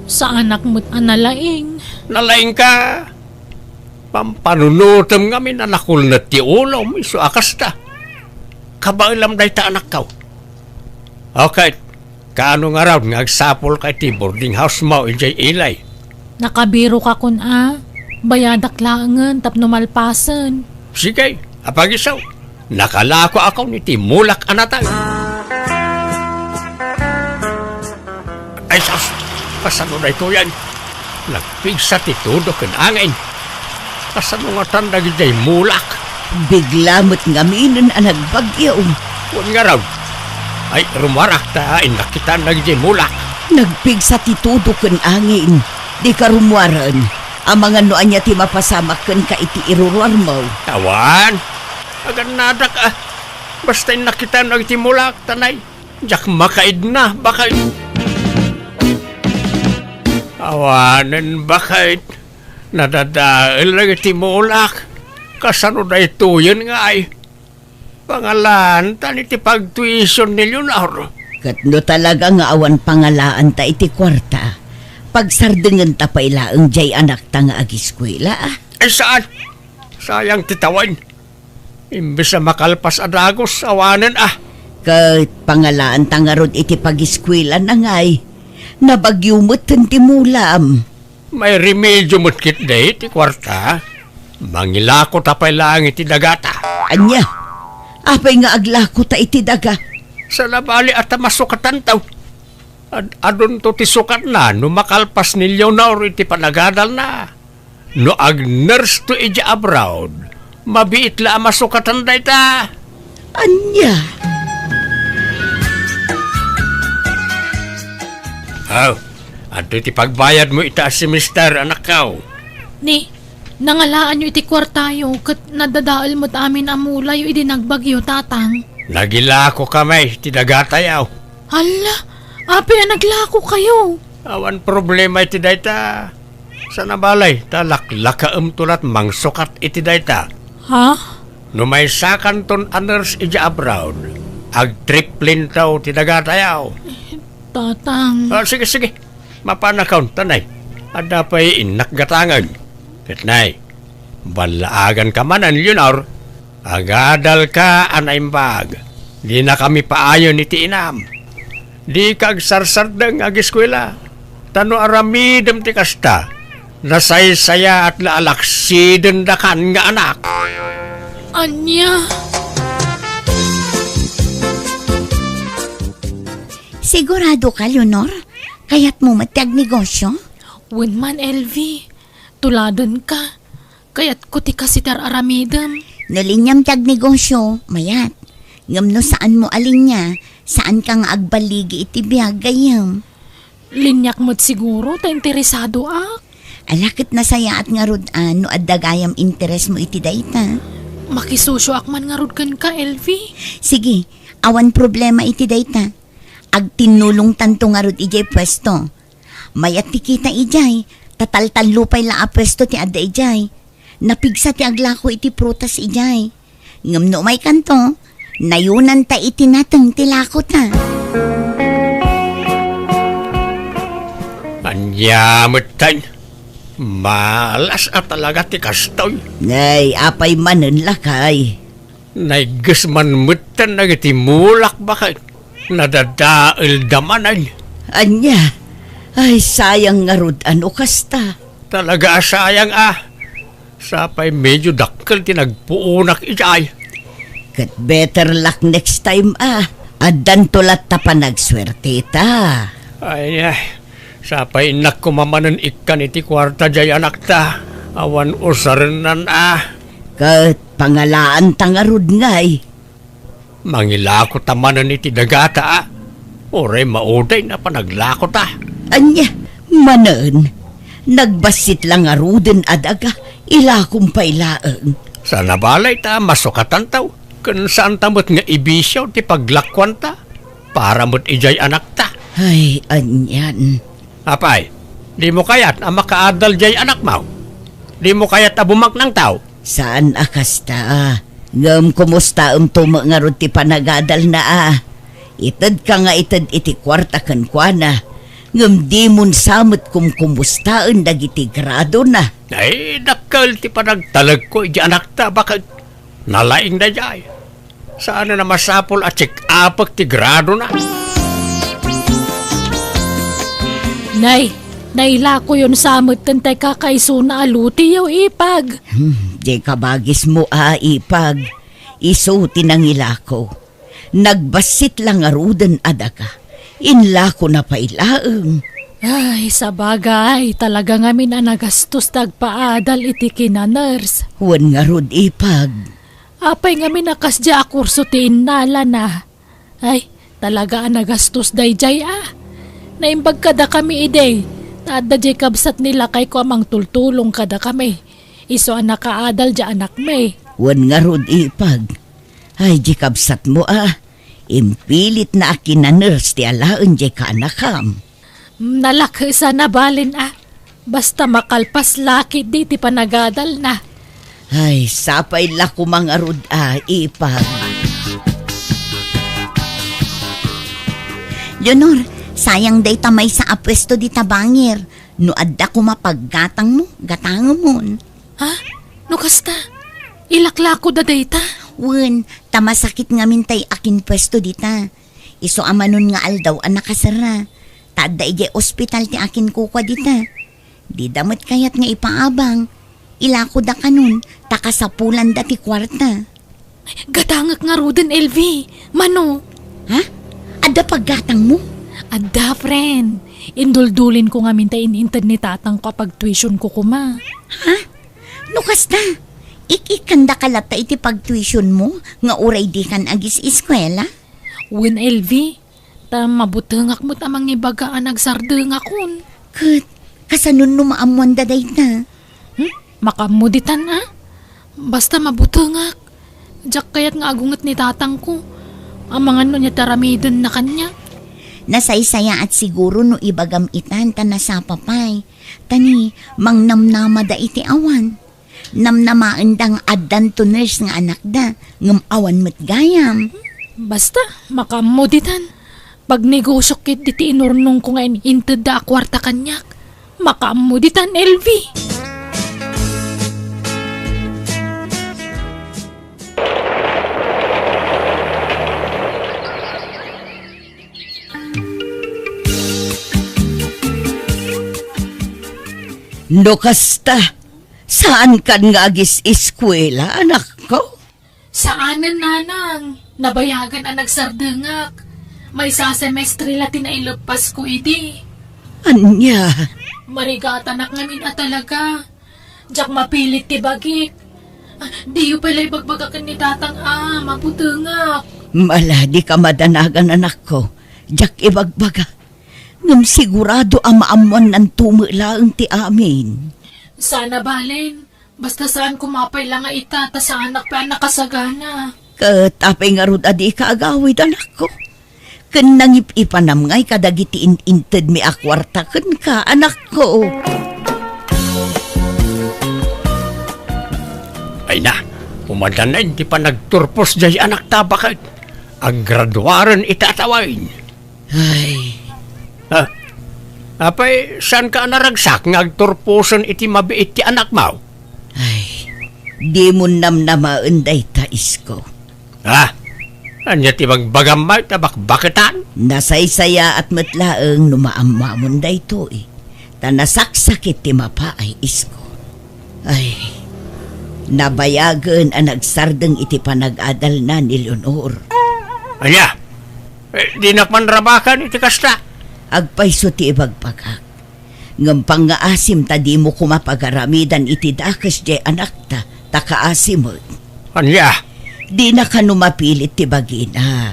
Saanak met a nalaing. Nalaingka. Pampanunotem ngamin a nakulnet ti ulom, isu a kasta. Kabaelam dayta, anakko. Okay, kaano ngarud nga agsapulka iti boarding house mo idiay Ilay? Nakabirokakon a, bayadak laengen tapno malpasen. Sige, apag-isu. Nakalakoakon iti mulak a nateng. Ay, sus! Kasano daytoyen? Nagpigsa ti tudo ken angin. Kasano ngatan dagidiay mulak? Bigla met ngaminen a nagbagyo. Wen ngarud. Ay, rumarak ta innak kitan dagidiay mulak. Nagpigsa ti tudo ken angin. Dika rummuaren. Amangan no ania ti mapasamak kenka iti iruruarmo. Awan. Agannadak a. Basta innak ita no iti mulak, tanay. Diak makaidna, bakay. Awanen, bakay. Nadadael lang iti mulak. Kasano daytoyen nga ay? Pangalaantan iti pagtuition ni Leonor. Ket no talaga nga awan pangalaanta iti kuarta, pagsardengenta pay laeng diay anakta nga agiskuela, a? Ay, saan? Sayang ti tawen. Imbes a makalpas a dagus, awanen, a. Ket pangalaanta ngarud iti pagiskuelana ngay. Nabagyo metten ti mulam. Mairemedio met ketdi ti kuarta. Mangilakota pay laeng iti dagata. Ania? Apay nga aglakota iti daga? Saan a bali a ta masukatanto. Ad-adunto ti sukatna no makalpas ni Leonor iti panagadalna. No ag-nurseto idiay abroad, mabiit la a masukatan dayta. Ania? Aw, adtoy ti pagbayadmo ita a semester, anakko. Ni, nangalaanyo iti kuartayo ket nadadael met amin a mulayo idi nagbagyo, Tatang. Nagilakoka met ti dagatayo. Hala, apay a naglakokayo? Awan problema iti dayta. Saan a bali, ta laklakaemto lat mangsukat iti dayta. Ha? No maysakanton a nurse idiay abroad, agtriplento ti dagatayo. Tatang. Ah, sige, sige. Mapanakon, tanay. Adda pay innak gatangen. Ket nay, ballaaganka manen, Leonor. Agadalka a naimbag. Dinakami paayen iti inam. Dika agsarsardeng agiskuela. Ta no aramidem ti kasta, nasaysayaat la a laksidendakan nga anak. Ania? Siguradoka, Leonor? Kayatmo met ti agnegosio? Wen man, Elvie. Tuladenka. Kayatko ti kasi ti ar-aramidem. No liniam ti agnegosio, mayat. Ngem no saanmo a linia, saanka nga agballigi iti biag gayyem. Liniak met siguro ta interesadoak. Ala ket nasayaat ngarud a no adda gayam interesmo iti dayta. Makisosioak man ngarud kenka, Elvie. Sige, awan problema iti dayta. Agtinnulongtanto ngarud idiay puesto. Mayat ti kita idiay, ta taltallo pay la a puesto ti adda idiay. Napigsa ti aglako iti prutas idiay. Ngem no umaykanto, nayonanta iti nateng ti lakota. Ania metten? Malas a talaga ti kastoy. Nay, apay manen, lakay? Naigges man metten dagiti mulak, baket. Nadadaelda manen. Ania? Ay, sayang ngarud a no kasta. Talaga a sayang a. Sapay medyo dakkel ti nagpuonak idiay. Ket better luck next time a. Addanto latta panagsuerteta. Ay, ay. Sapay innak koma manen ikkan iti kuarta diay anakta. Awan usarennan a. Ket pangalaanta ngarud ngay. Mangilakota manen iti dagata a. Uray maudayna panaglakota. Ania, manen, nagbassit la ngaruden a daga, ilakom pay laeng. Saan a bali ta masukatanto, ken saanta met nga ibisio ti paglakuanta para met idiay anakta. Ay, anian. Apay, dimo kayat a makaadal diay anakmo? Dimo kayat a bumaknangto? Saan a kasta. Ngem kumustaemto met ngarud ti panagadalna a? Itedka nga ited iti kuarta kenkuana, ngem dimon sa met kumkumustaen dagiti gradona. Ay, dakkel ti panagtalekko iti anakta, baket nalaing daydiay. Saan a masapul a check-upek ti gradona. Nay, nailakoyon sa metten tay kakaisuna a lutiyo, Ipag. Hmm, di kabagismo a, Ipag. Isu ti nangilako. Nagbassit la ngaruden a daga. Inlakona pay laeng. Ay, sabagay, talaga ngamin a nagastos ti agpaadal iti kinaners. Wen ngarud, Ipag. Apay ngamin a kasdiay a kurso ti innalana? Ay, talaga a nagastos daydiay a. Naimbag kadakami idi, ta adda diay kabsat ni lakayko a mangtultulong kadakami. Isu a nakaadal diay anakmi. Wen ngarud, ipag. Ay, diay kabsatmo a. Impilitna a kinaners ti alaen diay kaanakam. Nalak, saan a balen a. Basta makalpas la ketdi ti panagadalna. Ay, sapay la koma ngarud a, ipag. Leonor, sayang dayta maysa a puesto dita bangir. No adda koma paggatangmo, gatangemon. Ha? No kasta, ilaklakoda dayta? Wen, ta masakit ngamin tay akinpuesto dita. Isu a manon nga aldaw a nakaserra. Ta adda idiay ospital ti akinkukua dita. Dida met kayat nga ipaabang. Ilakoda kanon, ta kasapulanda ti kuarta. Gatangek ngaruden, Elvi. Mano? Ha? Adda paggatangmo? Adda, friend. Induldulinko ngamin ta in-inted ni tatangko a pagtuitionko koma. Ha? No kasta, ik-ikkandaka latta iti pagtuitionmo nga uray dikan agis-eskuela? Wen, Elvi. Ta mabutengak met a mangibaga a nagsardengakon. Ket, kasano no maammoanda dayta? Hmm? Makaammo ditan a? Basta mabutengak. Diak kayat nga agunget ni tatangko. Amangan no ania ti aramidenna kaniak. Nasaysayaat siguro no ibagam itan ta nasapa pay. Ta ni, mangnamnamada iti awan. Namnamaenda nga addanto nurse nga anakda, ngem awan met gayam. Basta, makaammo ditan. Pagnegosiok ketdi ti inurnongko nga in-intedda a kuarta kaniak. Makaammo ditan, Elvi. No kasta, saankan nga agis-eskuela, anakko? Saanen, nanang. Nabayagan a nagsardengak. Maysa a semestre la ti naileppasko idi. Ania? Marigatanak ngamin a talaga. Diak mapilit ti bagik. Ah, diyo pay la ibagbaga ken ni tatang a mabutengak. Ala, dika madanagan, anakko. Diak ibagbaga. Ngem sigurado a maammoannanto met laeng ti amin. Saan a balen. Basta saan koma pay la nga ita, ta saanak pay a nakasagana. Ket apay ngarud a dika agawid, anakko? Ken nangip-ipanam ngay kadagiti in-intedmi a kuarta kenka, anakko. Ay na, umadda na iti panagturpos diay anakta baket. Aggraduaren iti atawen. Ay. Ha? Apay, saanka a naragsak nga agturposen iti mabiit ti anakmo? Ay, dimon namnamaen dayta, isko. Ha? Ania ti bagbagam met a bakbaketan? Nasaysayaat met laeng no maammoamon daytoy. Ta nasaksakit ti mapaay, isko. Ay, nabayagen a nagsardeng iti panag-adalna ni Leonor. Ania? Eh, dinak man rabakan iti kasta. Agpayso ti ibagbagak. Ngem pangngaasim ta dimo koma pagaramidan iti dakes diay anakta, ta kaasi met. Ania? Dina kano mapilit ti bagina.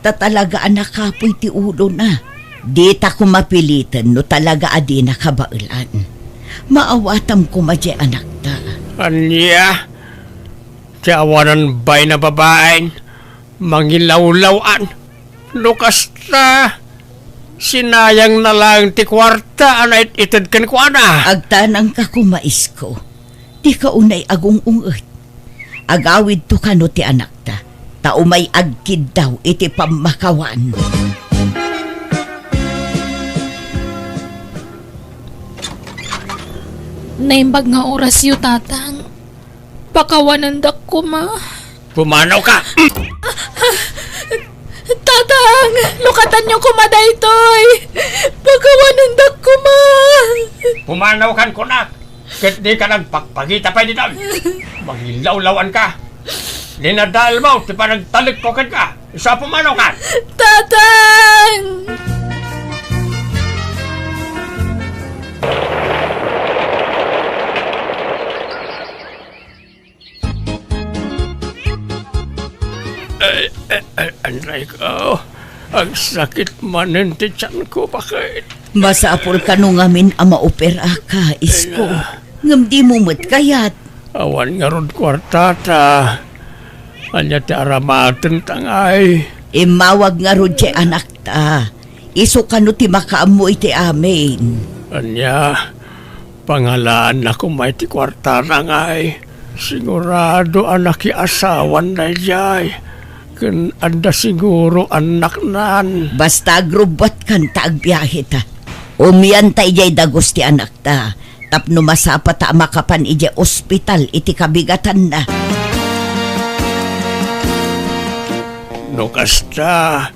Ta talaga a nakapuy ti ulona. Dita koma piliten no talaga a dina kabaelan. Maawatam koma diay anakta. Ania? Ti awanan bain a babaen, mangilawlaw-an. No kasta, sinayangna laeng ti kuarta a nait-ited kenkuana. Agtanangka koma, isko. Dika unay agung-unget. Agawidto kano ti anakta, ta umay agkiddaw iti pammakawan. Naimbag nga orasyo, Tatang. Pakawanendak koma. Pumanawka! Tatang, lukatanyo koma daytoy. Pakawanendak koma. Pumanawkan kunak. Ket dika nagpakpakita pay ditoy. Mangilawlaw-anka. Linadaelmo ti panagtalekko kenka. Isu a pumanawkan. Tatang! Ay, ay, ay, anray ko. Agsakit manen ti tianko, baket. Masapul kano ngamin a maoperaka, isko. Ngem dimo met kayat. Awan ngarud kuartata. Ania ti aramatenta ngay? Immawag ngarud ti anakta. Isu kano ti makaammo iti amin. Ania, pangalaanna koma iti kuartana ngay? Sigurado a nakiasawan daydiay. Ken adda siguro annaknan. Basta agrubbuatkan ta agbiaheta. Umianta idiay dagus ti anakta tapno masapata a makapan idiay ospital iti kabigatanna. No kasta,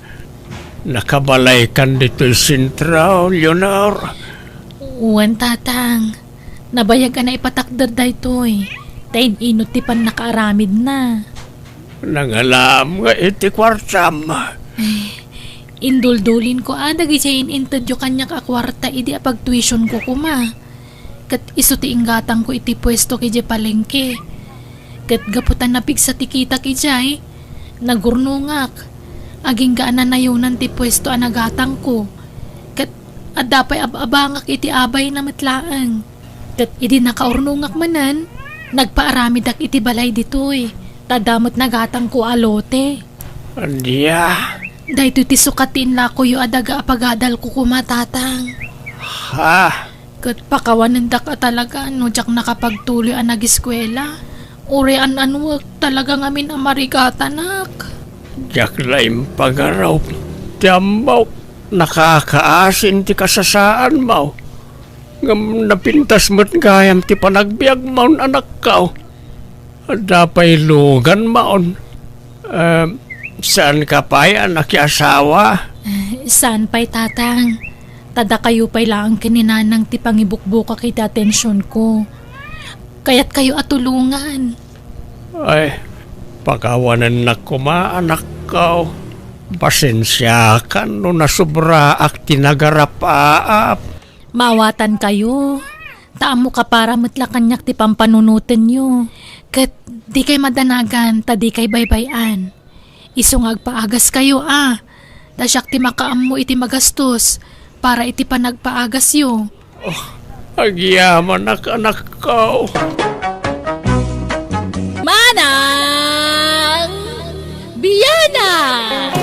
nakabalaykan ditoy sentro, Leonor? Wen, Tatang. Nabayag a naipatakder daytoy. Ta in-inut ti pannakaaramidna. Nangalaam nga iti kuartam. Ay, induldulinko a dagiti in-intedyo kaniak a kuarta idi a pagtuitionko koma. Ket isu ti inggatangko iti puesto idiay palengke. Ket gapu ta napigsa ti kitak idiay, nagurnongak. Agingga a nanayonan ti puesto a nagatangko. Ket adda pay ab-abangak iti abayna met laeng. Ket idi nakaurnongak manen, nagpaaramidak iti balay ditoy, ta adda met nagatangko a lote. Ania? Daytoy ti sukat ti inlakoyo a daga a pagadalko koma, Tatang. Ha? Ket pakawanendak a talaga no diak nakapagtuloy a nagiskuela. Uray an-anuek talaga ngamin a marigatanak. Diak la impagarup ti ammok. Nakakaasin ti kasasaanmo. Ngem napintas met gayam ti panagbiagmon, anakko. Adda pay luganmon. Eh, saanka pay a nakiasawa? Eh, saan pay, Tatang. Ta dakayo pay laeng ken ni Nanang ti pangibukbukak iti atensionko. Kayatkayo a tulongan. Ay, pakawanennak koma, anakko. Pasensiakan no nasobraak ti nagarapaap. Maawatankayo, ta ammok a para met la kaniak ti pampanunotenyo. Ket dikay madanagan ta dikay baybay-an. Isu nga agpaagaskayo a, ta siak ti makaammo iti magastos para iti panagpaagasyo. Oh, agyamanak, anakko. Manang Bianang!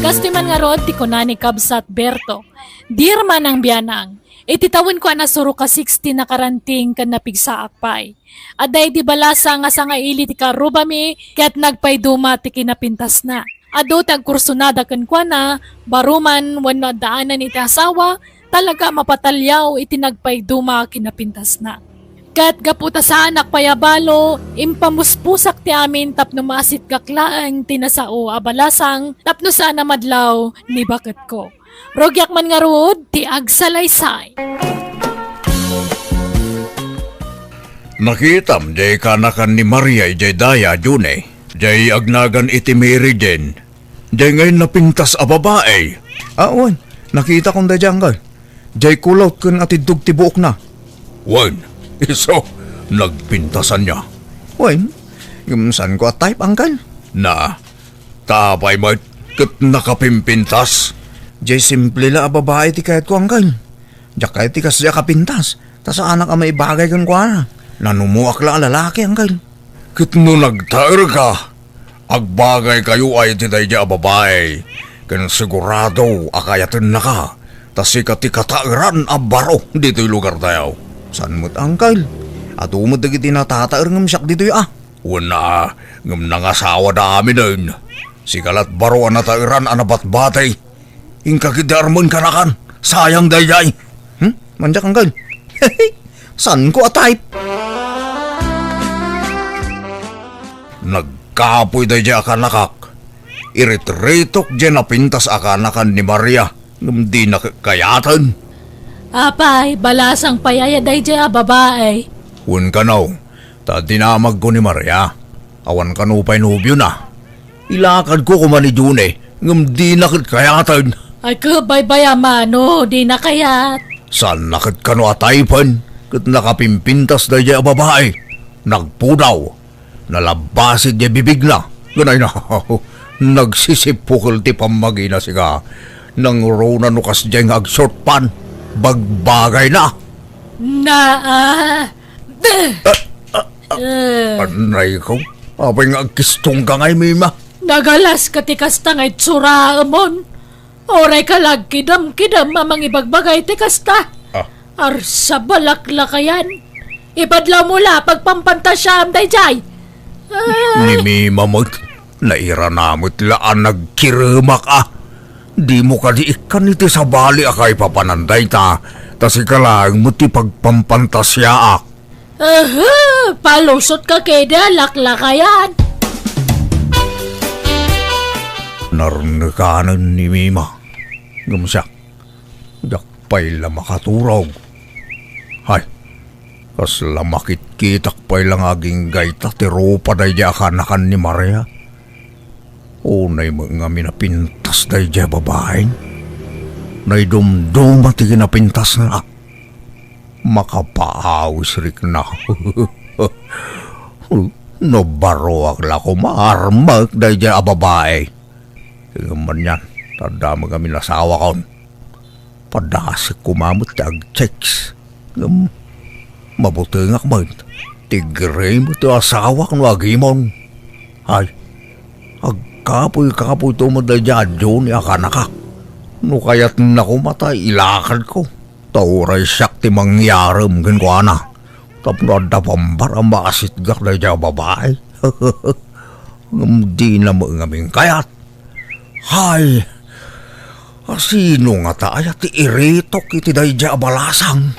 Kastoy man ngarud ti kuna ni Kabsat Berto, "Dear Manang Bianang, iti tawenko a nasurok a sixty nakaranting ken napigsaak pay. Adda idi balasang nga sangaili ti karrubami ket nagpayduma ti kinapintasna. Adu ti agkursunada kenkuana, baro man wenno addaanan iti asawa, talaga a mapataliaw iti nagpayduma kinapintasna. Ket gapu ta saanak pay a balo, impamuspusak ti amin tapno maasitgak laeng ti nasao a balasang tapno saan a madlaw ni baketko." Rugiak man ngarud ti agsalaysay. Nakitam diay kaanakan ni Maria idiay daya, June, diay agnagan iti Mary Jane. Diay ngay napintas a babai. Ah, wen. Nakitakon daydiay, anggal. Diay kulot ken atiddog ti buokna. Wen, isu, nagpintasan niya. Wen, ngem saanko a type, anggal. Na, Ta apay met ket nakapimpintas? Diay simple la a babai ti kayatko, anggal. Diak kayat ti kasdiay a kapintas, ta saanak a maibagay kenkuana. Nanumoak la a lalaki, anggal. Ket no nagtaerka, agbagaykayo iti daydiay a babai, ken sigurado a kayatennaka, ta sika ti kataeran a baro ditoy lugartayo. Saan met, anggal. Adu met dagiti natataer ngem siak ditoy a. Wen a, ngem nangasawada aminen. Sika lat baro a nataeran a nabatbati. Inka ketdi armen kaanakan. Sayang daydiay. Hmm? Mandiak, anggal. Saanko a type. Nagkapoy daydiay a kaanakak. Iritiritok diay napintas a kaanakan ni Maria. Ngem dina kayaten. Apay, balasang pay aya daydiay a babai? Wen kano, ta dinamagko ni Maria. Awan kano pay nobiona. Ilakadko koma ni June, ngem dina ket kayaten. Ay, ket baybay a mano, dina kayat. Saanna ket kano a typen, ket nakapimpintas daydiay a babai. Nagpudaw. Nalabbasi diay bibigna. Ganay na. Nagsisipukel ti pammagina, sika. Nangruna no kasdiay nga agshort pant. Bagbagayna. Na, ah, eh. Anay ko. Apay nga agkistongka ngay, Mima? Nagalaska ti kasta nga itsuraemon. Uray ka la agkidam-kidam a mangibagbagay ti kasta. Ah. Arsa, balaklakayan. Ipadlawmo la, pagpampantasiaam daydiay. Ah. Ni Mima met, nairana met la a nagkiremak a. Dimo kadi ikkan iti sabali a kaipapanan dayta, ta sika laeng met ti pagpampantasiaak. Aha! Palusot ka kede, laklakayan! Narnekanen ni Mima. Ngem siak, diak pay la makaturog. Hay, kasla makitkitak pay la nga aginggayta ti rupa daydiay a kanakan ni Maria. Unay met ngamin a pintas daydiay a babai. Naidumduma ti kinapintasna. Makapaawis rikna. No baroak la koma, armek daydiay a babai. Ngem anian, ta adda met ngamin asawakon. Padasek koma met ti agchicks. Ngem mabutengak met. Ti gray met ti asawak no agimon. Ay, agkapuy-kapuyto met daydiay a Johnny a kanakak. No kayatna koma ta ilakadko. Ta uray siak ti mangyarem kenkuana. Tapno adda pambar a maasitgak daydiay a babai. Ngem dina met ngamin kayat. Hay, asino ngata aya ti iritok iti daydiay a balasang?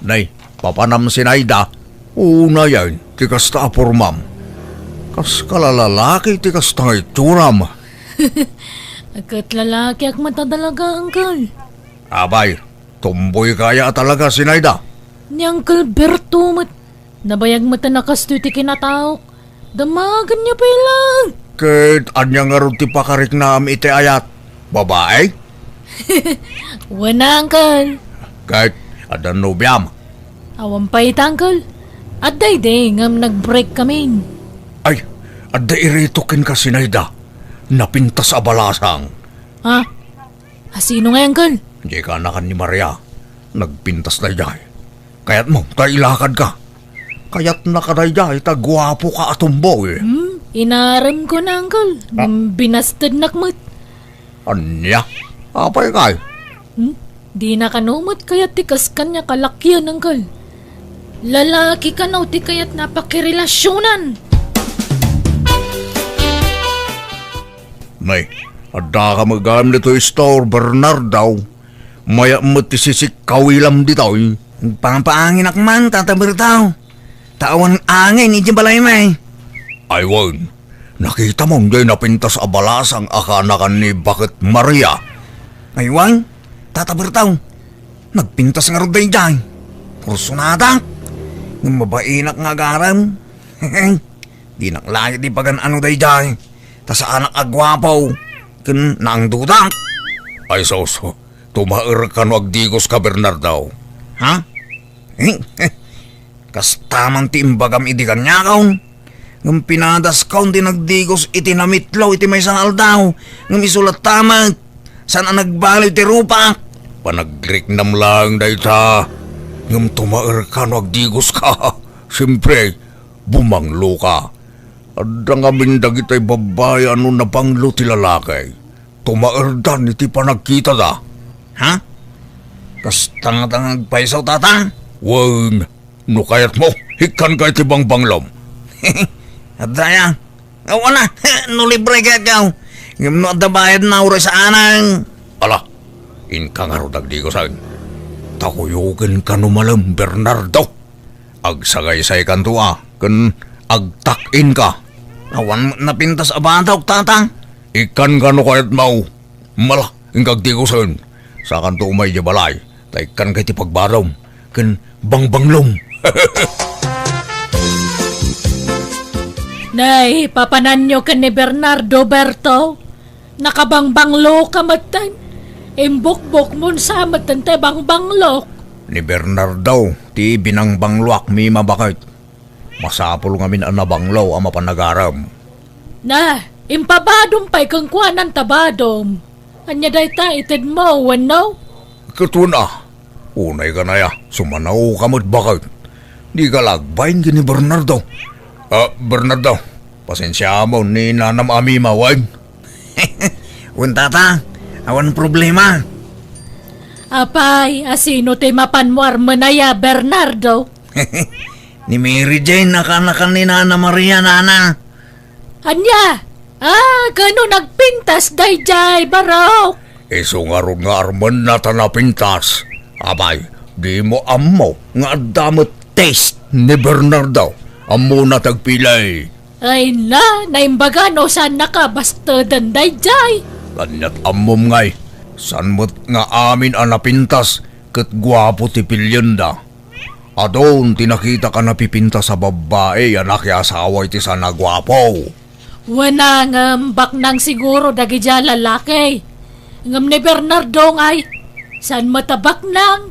Nay, papanam, Sinaida, unayen ti kasta a pormam. Kas kalalalaki ti kasta nga itsuram. Ket lalakiak met a talaga, Uncle. Abay, tomboyka aya a talaga, Sinaida. Ni Uncle Berto met, nabayag met a nakastoy ti kinataok. Damagenyo pay laeng. Ket ania ngarud ti pakariknam iti ayat? Babai? Wen, Uncle. Ket adda nobiam? Awan pay ita, Uncle. Adda idi ngem nag-break kamin. Ay, adda iritok kenka, Sinaida. Napintas a balasang. Ha? Asino ngay, Uncle? Diay kanakan ni Maria. Nagpintas daydiay. Kayatmo ta ilakadka? Kayatnaka daydiay ta guapoka a tomboy. Hmm? Inaremkon, Uncle. Ah. Binastednak met. Ania? Apay kay? Hmm? Dina kano met kayat ti kas kaniak a lakian, Uncle. Lalaki kano ti kayatna a pakirelasionan. Nay, addaka met gayam ditoy store, Bernardo. Mayat met ti sisikkawilam ditoy. Agpapaanginak man, Tata Berto. Ta awan angin idiay balaymi. Ay wen, nakitam diay napintas a balasang a kanakan ni Baket Maria? Ay wen, Tata Berto. Nagpintas ngarud daydiay. Pursunadak. Ngem mabainak nga agarem. Dinak laeng ipagan-ano daydiay, ta saanak a guapo ken naangdudak. Ay sus, tumaerka no agdigoska, Bernardo. Ha? Kasta man ti imbagam idi kaniakon. Ngem pinadaskon ti nagdigos iti namitlo iti maysa nga aldaw, ngem isu latta met, saan a nagbaliw ti rupak. Panagriknam laeng dayta, ngem tumaerka no agdigoska. Siempre, bumangloka. Adda ngamin dagitay babbai a no nabanglo ti lalaki, tumaerdan iti panagkitada. Ha? Kasta ngata nga agpayso, Tata? Wen, no kayatmo, ikkanka iti bangbanglom. Adda aya? Awan a, no libre kayatko. Ngem no adda bayadna, uray saanen. Ala, inka ngarud agdigosen. Ta kuyokenka no malem, Bernardo. Agsagaysaykanto a, ken agtak-inka. Awan met napintas a bataw, Tata. Ikkanka no kayatmo. Mala, inka agdigosen. Sakanto umay idiay balay, ta ikkanka iti pagbadom ken bangbanglom. Nay, papananyo ken ni Bernardo, Berto? Nakabangbangloka metten. Imbukbokmon sa metten ti bangbanglok. Ni Bernardo ti binangbangloak, Mima, baket. Masapul ngamin a nabanglo a mapan agarem. Na, impabadom pay kenkuanan ta badom. Ania dayta itedmo, wenno? Ket wen a, unay kanaya, sumanaoka met baket. Dika la agbain ken ni Bernardo. Ah, Bernardo, pasensiaam ni nanam a mimawen. Wen, tata, awan problema. Apay, a sino ti mapanmo armen aya, Bernardo? Ni Mary Jane a kanakan ni Nana Maria, nana. Ania? Ah, kano nagpintas daydiay, barok? Isu ngarud nga armenna ta napintas. Apay, dimo ammo nga adda met taste ni Bernardo. Ammona ti agpilay. Ay na, naimbaga no saan nakabasteden daydiay. Aniat ammom ngay, saan met nga amin a napintas ket guapo ti pilienda. Adun ti nakitak a napipintas a babbai a nakiasawa iti saan a guapo. Wen a, ngem baknang siguro dagidiay a lalaki. Ngem ni Bernardo ngay, saan met a baknang?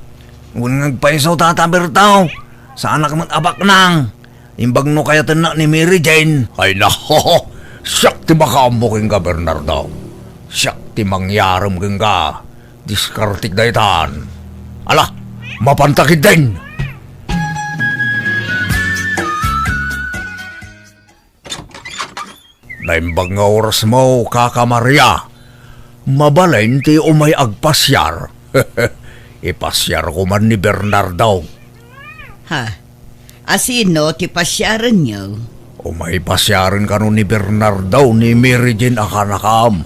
Wen nga agpayso, Tata Berto, saanak met a baknang. Imbag no kayatennak ni Mary Jane. Ay na, siak ti makaammo kenka, Bernardo. Siak ti mangyarem kenka. Diskartek daytan. Ala, mapanta ketdin. Naimbag nga orasmo, Kaka Maria. Mabalin ti umay agpasiar. Ipasiarko man ni Bernardo. Ha? A sino ti pasiarenyo? Umay pasiaren kano ni Bernardo ni Mary Jane a kanakam.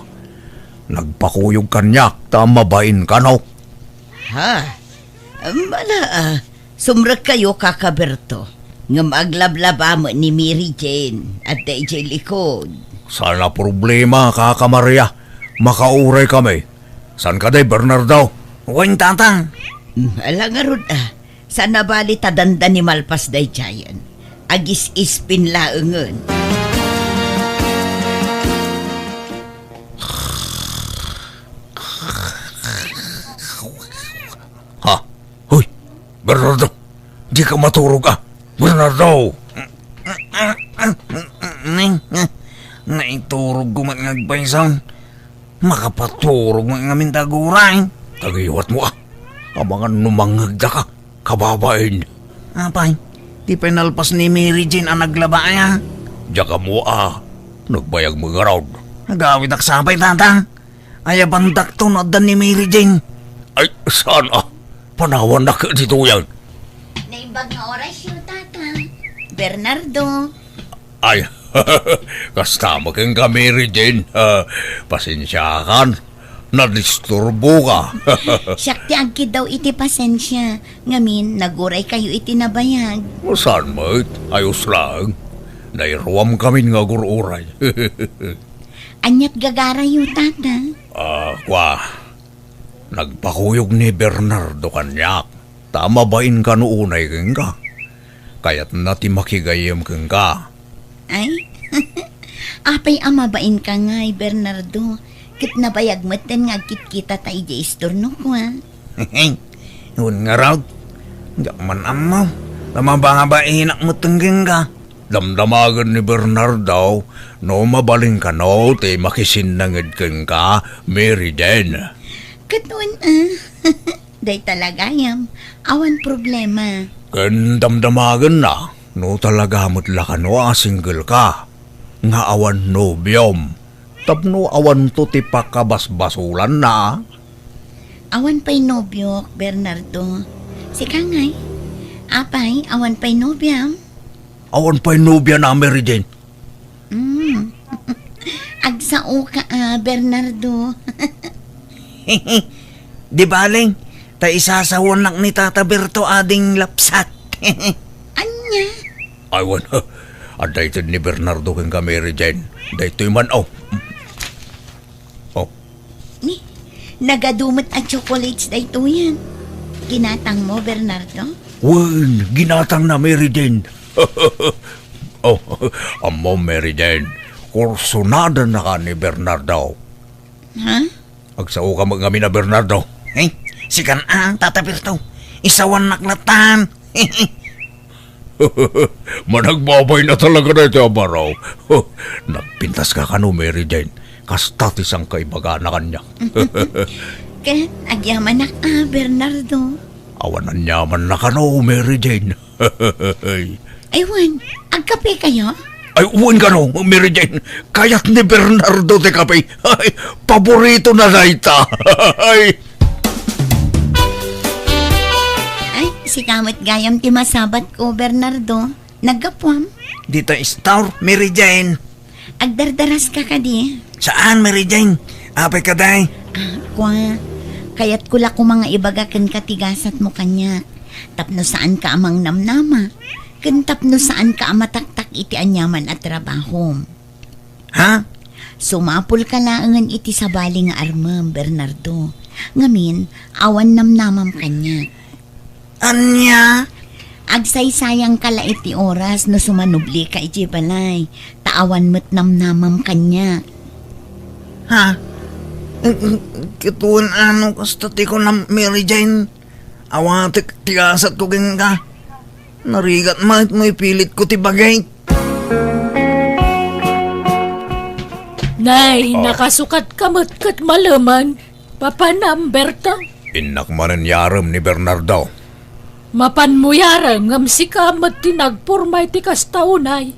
Nagpakuyog kaniak ta mabain kano. Ha? Mala, ah, sumrekkayo, Kaka Berto. Ngem aglablaba met ni Mary Jane, adda idiay likod. Saan a problema, Kaka Maria. Makauray kami. Saan kadi, Bernardo? Wen, Tata. Hmm, ala ngarud, ah. Saan a bali ta dandani malpas daydiayen. Agis-ispin laengen. Ha? Hoy, Bernardo, dika maturog, ah. Bernardo! Naiturogko met nga agpayso. Makapaturog met ngamin ta aguray. Tagiwatmo, ah. Amangan no mangngegdaka, kababain. Apay, ti pay nalpas ni Mary Jane a naglaba aya? Diak ammo, ah. Nagbayag met ngarud. Agawidak sa pay, Tata. Ayabandakto no adda ni Mary Jane. Ay, saan, ah? Panawannak ditoyen. Naimbag nga orasyo, Tata. Bernardo. Ay, kasta met kenka, Mary Jane. Ah, pasensiakan. Nadisturboka. Siak ti agkiddaw iti pasensia. Ngamin, naguraykayo iti nabayag. Saan met? Ayos laeng. Nairuamkamin nga agur-uray. Aniat gagarayo, Tata? Ah, kua, nagpakuyog ni Bernardo kaniak, ta mabain kano unay kenka. Kayatna ti makigayyem kenka. Ay, apay a mabainka ngay, Bernardo, ket nabayag metten nga agkitkitata idiay istornok, a? Wen ngarud, diak man ammo, ta mababainak metten kenka. Damdamagen ni Bernardo no mabalin kano ti makisinnanged kenka, Mary Jane. Ket wen, a? Dayta la gayam, awan problema. Ken damdamagenna no talaga met la kano a single ka, nga awan nobiom, tapno awanto ti pakabasbasolanna. Awan pay nobiok, Bernardo. Sika ngay? Apay, awan pay nobiam? Awan pay nobiana, Mary Jane. Mm. Agsaoka, a, Bernardo. Di bale, ta isasawanak ni Tata Berto ading lapsat. Ania? Ay, wen, adda ited ni Bernardo kenka, Mary Jane. Daytoy man, o. O. Ni, nagadu met a chocolates daytoyen. Ginatangmo, Bernardo? Wen, ginatangna, Mary Jane. O, ammom, Mary Jane, kursonadanaka ni Bernardo. Ha? Agsaoka met ngamin a Bernardo. Eh, sikan a, Tata Berto. Isawannak latan. Managbabayna talaga daytoy a baro. Nagpintaska kano, Mary Jane. Kasta ti sangkaibagana kaniak. Ket agyamanak a, Bernardo. Awan aniamanna kano, Mary Jane. Ay, wen, agkapekayo? Ay, wen kano, Mary Jane. Kayat ni Bernardo ti kape. Ay, paboritona dayta. Ay. Ay, sika met gayam ti masabatko, Bernardo. Naggapuam? Dita istor, Mary Jane. Agdardaraska kadi? Saan, Mary Jane? Apay ka, day? Ah, kua, kayatko la koma nga ibaga kenka ti gasatmo kaniak. Tapno saanka a mangnamnama, ken tapno saanka a mataktak iti aniaman a trabahom. Ha? Sumapulka laengen iti sabali nga armem, Bernardo. Ngamin, awan namnamam kaniak. Ania? Agsaysayangka la iti oras no sumanublika idiay balay, ta awan met namnamam kaniak. Ha? Ket wen ano kasta ti kunam, Mary Jane? Awatek ti gasatko kenka. Narigat met no ipilitko ti bagik. Nay, oh, nakasukatka met ket maleman. Papanam, Berta? Innak manen yarem ni Bernardo. Mapanmo yarem ngem sika met ti nagporma iti kasta unay.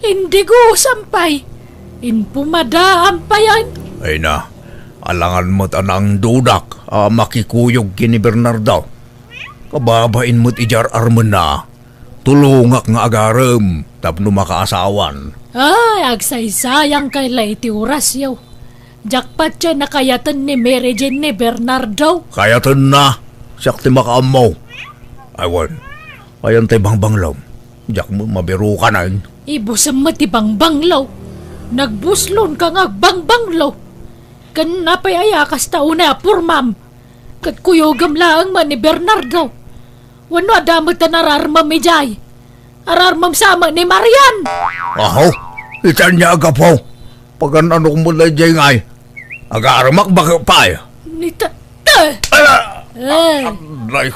Indigusam pay. Inpumadaam payen. Ay na, alangan met a naangdudak a makikuyog ken ni Bernardo. Kababain met idiay ar-armenna. Tulongak nga agarem tapno makaasawan. Ay, agsaysayangkay la iti orasyo. Diak patien a kayaten ni Mary Jane ni Bernardo. Kayatenna. Siak ti makaammo. Ay, wen. Ayan tay bangbanglo. Diak mo mabirukanen. Ibusem met ti bangbanglo. Nagbuslonka nga agbangbanglo. Ken apay aya kasta unay a pormam? Ket kuyogem laeng met ni Bernardo. Wenno adda met a nararmem idiay? Ararmem sa met ni Marian. Aho, ita ania a gapu? Pagan-anok met daydiay ngay? Agaremak baket pay. Ni ta-, ta-, Ala! Eh. Nay,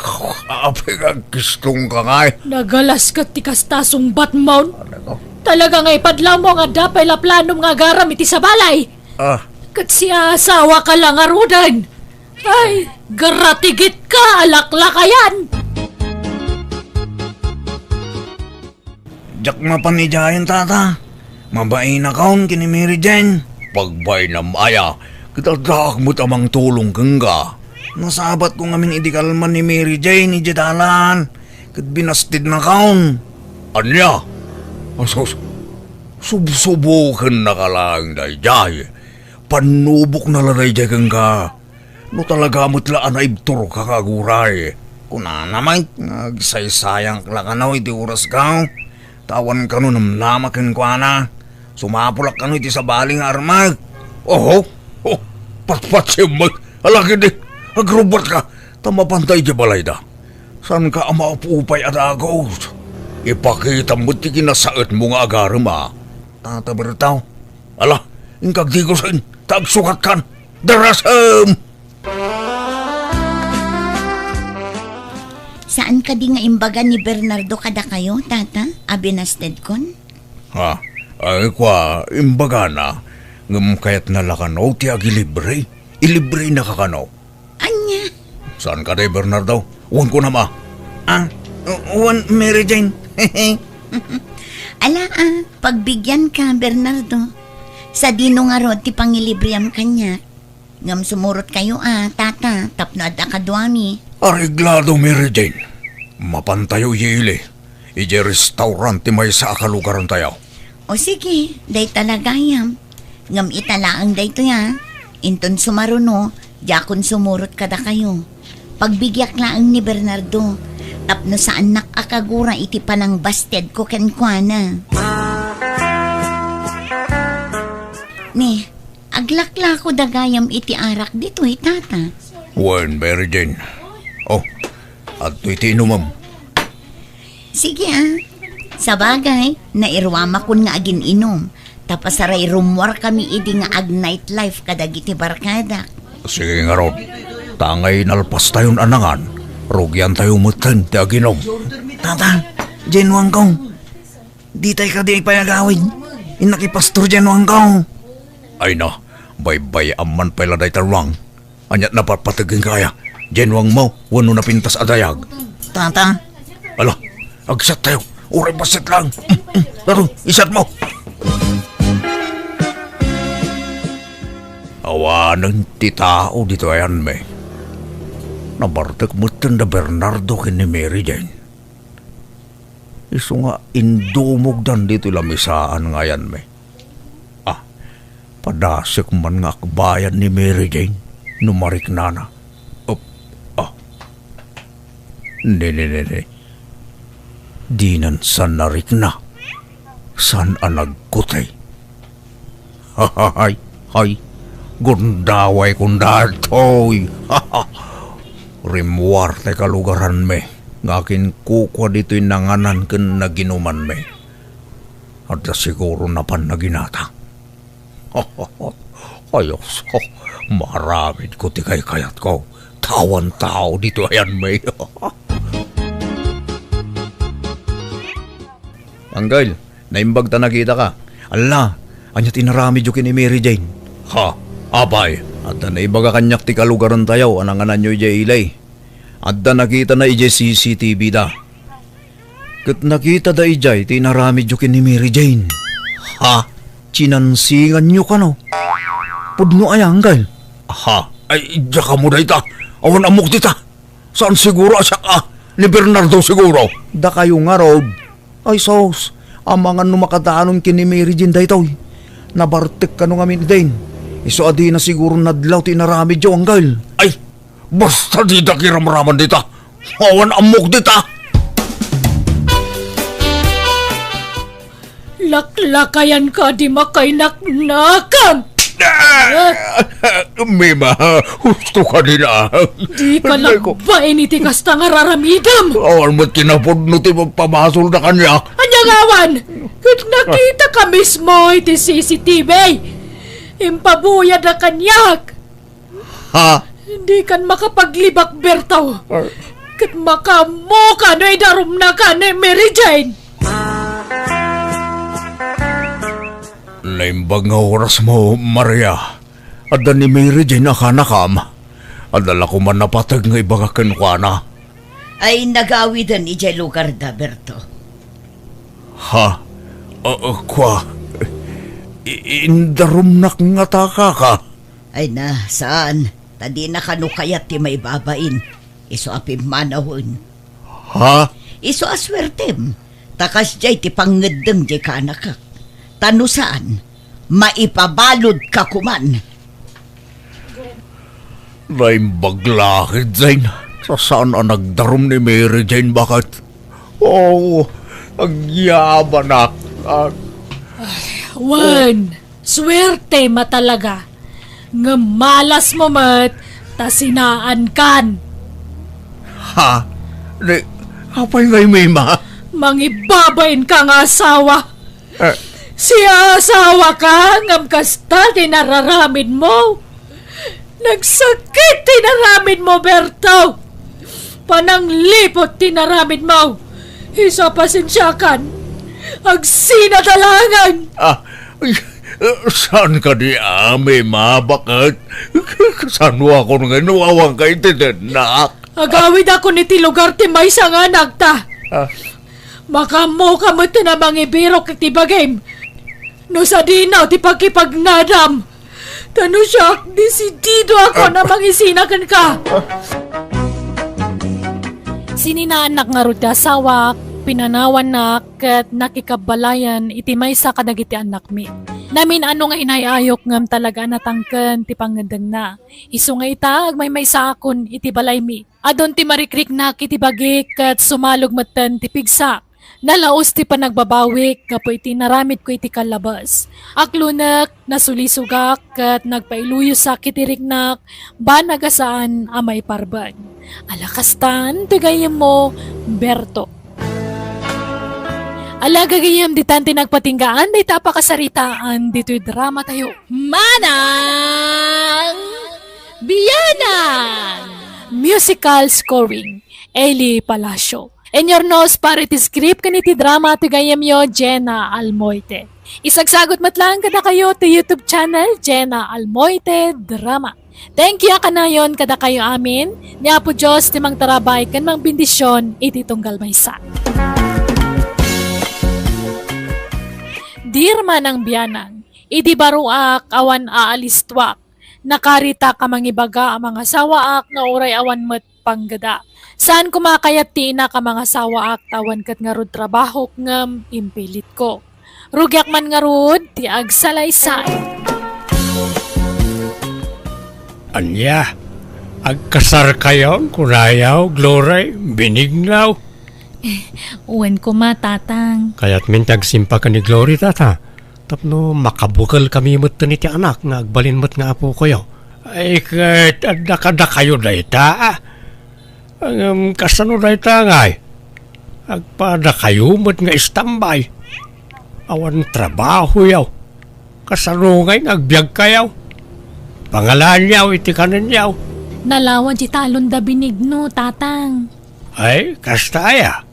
apay nga agkistongka ngay? Nagalas ket ti kasta sungbatmon. Ano to? Talaga nga ipadlawmo nga adda pay la planom nga agarem iti sabalay. Ah. Ket siasawaka la ngaruden. Ay, garatigitka a laklakayan! Diak mapan idiayen, tata. Mabainakon ken ni Mary Jane. Pagbainam aya, ket addaak met a mangtulong kenka. Nasabatko ngamin idi kalman ni Mary Jane idiay dalan, ket binastidnakon. Ania? Asus, subsubokennaka laeng daydiay. Pannubokna la daydiay kenka. No talaga met la a naibturka nga aguray. Kunana met nga agsaysayank la kano iti orasyo, ta awan kano namnama kenkuana. Sumapulak kano iti sabali nga armek. Oho, oh, patpatsem met. Ala ketdi, agrubbatka, ta mapanta idiay balayda. Saanka a maupupay a dagus? Ipakitam met ti kinasaetmo nga agarem a. Tata Bertaw. Ala, inka agdigusen, ta agsukatkan. Darasem! Saan kadi nga imbaga ni Bernardo kadakayo, tata, a binastedkon? Ha? Ay, kua, imbagana, ngem kayatna la kano ti agilibre? Ilibrenaka kano? Ania? Saan kadi, Bernardo? Wen kunam a. Ah, wen, Mary Jane. Ala, ah, pagbigyanka, Bernardo. Sadino ngarud ti pangilibriam kaniak? Ngem sumurotkayo a, tata, tapno adda kaduami. Areglado, Mary Jane. Mapantayo idiay ili. Idiay restaurant ti maysa a kalugarantayo. O sige, dayta la gayam. Ngem ita laeng daytoy a. Inton sumaruno, diakon sumurot kadakayo. Pagbigiak laeng ni Bernardo, tapno saannak a kagura iti panangbastedko kenkuana. Ni, Aglaklako da gayam iti arak ditoy, tata. Wen, Mary Jane. Oh, adtoy ti inumem. Sige, ah. Sabagay, nairuamakon nga agin-inum. Ta pasaray rummuarkami idi nga ag-nightlife kadagiti barkadak. Sige ngarud. Ta angay nalpastayon a nangan, rugiantayo metten ti aginum. Tata, Diay nuangko. Ditay kadi pay agawid. Innak ipastor diay nuangko. Ay na, baybay-am man pay la dayta ruang. Ania't napatpateg kenka aya? Diay nuangmo wenno napintas a dayag? Tata. Ala, agsat tayo. Uray bassit lang. Mm, mm. Laro, isat mo. Awanen ti tao ditoy ayanmi. Nabartek metten da Bernardo ken ni Mary Jane. Isu nga indumogdan ditoy lamisaan nga ayanmi. Ah, padasek man nga akbayan ni Mary Jane no mariknana. Up, ah. Ne, ne, ne, ne. Dinan saan narikna. Saan a nagkutay. Hay, hay. Gundaway kun daytoy. Rimmuar ti kalugaranmi nga akinkukua ditoy nanganan ken naginumanmi. Adda siguro napan naginata. Ay, Dios, maaramidko ti kaykayatko. Awan tao ditoy ayanmi. Anggal, naimbag ta nakitaka. Ala, ania ti inaramidyo ken ni Mary Jane? Ha? Apay, adda naibaga kaniak ti kalugarantayo a nangananyo idiay ili. Adda nakitana idiay C C T V da. Ket nakitada idiay ti inaramidyo ken ni Mary Jane. Ha? Chinansinganyo kano? Pudno aya, Anggal? Ha? Ay, diak ammo dayta. Awan ammok dita. Saan siguro a siak a? Ni Bernardo siguro. Dakayo ngarud. Ay sus, amangan no makadanon ken ni Mary Jane daytoy. Nabartek kano ngamin idin. Isu a dina siguro nadlaw ti inaramidyo, Anggal. Ay, basta didak iramraman dita. Awan ammok dita. Laklakayan ka di makainaknakam! Ah! Mima, husto ka din ah. Di ka Ay, ko- nagbain iti kasta nga raramidam! Awan met kinapudno ti magpabasolda kaniak. Ania nga awan? Ket nakita ka mismo iti C C T V. Impabuya da kaniak. Ha? Dikan makapaglibak, Berto. Ay. Ket makaammoka no idarumnaka ni Mary Jane. Naimbag nga orasmo, Maria. Adda ni Mary Jane a kanakam. Adda la koman napateg nga ibaga kenkuana. Ay nagawiden idiay lugarda, Berto. Ha? Ah, ah, kua? I-, indarumnak ngata, kaka? Ay na, saan? Ta dina kano kayat ti maibabain. Isu a pimmanawen. Ha? Isu a suertem. Ta kasdiay ti pangngeddeng diay kaanakak. Ta no saan, maipabaludka koman. Naimbag la ketdin. Saan a nagdarum ni Mary Jane, baket? Oo, agyabanak. Ah. Wen, suertem a talaga. Ngem malasmo met ta sinaankan. Ha? Ni, apay ngay, Mima? Mangibabainka nga asawa. Eh. Siasawaka ngem kasta ti nararamidmo. Nagsakit ti nararamidmo, Berto. Panangliput ti nararamidmo. Isu a pasensiakan. Agsinadalagan. Ah, ay, eh, saan kadi a, Mima, baket? Kasano a kun nga no awanka iti dennak? Agawidakon iti lugar ti maysa nga anakta. Ah. Makaammoka met a mangibirok iti bagim. No sadino ti pakipagnadam. Ta no siak, desididoakon a mangisina kenka. Sininaannak ngarud ti asawak, pinanawannak, ket nakikabbalayan iti maysa kadagiti annakmi. Namin-ano nga inay-ayok ngem talaga a natangken ti pangngeddengna. Isu nga ita, agmaymaysaakon iti balaymi. Adun ti marikriknak iti bagik ket sumalog metten ti pigsak. Nalaus ti panagbabawik gapu iti naramidko iti kallabes. Aklonek, nasulisogak, ket nagpailuyosak iti riknak, banag a saan a maiparbeng. Ala kastan ti gayyemmo, Berto. Ala gagayyem, ditan ti nagpatinggaan dayta a pakasaritaan ditoy dramatayo. Manang Bianang! Musical scoring, Eli Palacio. In your nose, para iti script ken iti drama ti gayyemyo, Jenna Almoite. Isagsagut met laeng kadakayo ti YouTube channel, Jenna Almoite Drama. Thank you a kanayon kadakayo amin. Ni Apo Dios ti mangtarabay ken mangbendisyon iti tunggal maysa. Dear manang bianan, idi baruak awan aalistuak, nakaritak a mangibaga a mangasawaak nga uray awan met panggada. Saan koma kayat ti inak a mangasawaak ta awan ket ngarud trabahok ngem impilitko. Rugiak man ngarud ti agsalaysay. Ania? Agkasarkayon, kunayo, Glory, binignaw? Wen koma, Tatang. Kayatmin ti agsimpa ken ni Glory, Tata. Tapno makabukelkami metten iti anak nga agbalin met nga apokoyo. Ay, ket adda kadakayo dayta, a? Ngem kasano dayta ngay? Agpadakayo met nga istambay. Awan trabahoyo. Kasano ngay nga agbiagkayo? Pangalaanyo iti kanenyo. Nalawa di talon da Benigno, Tatang. Ay, kasta aya?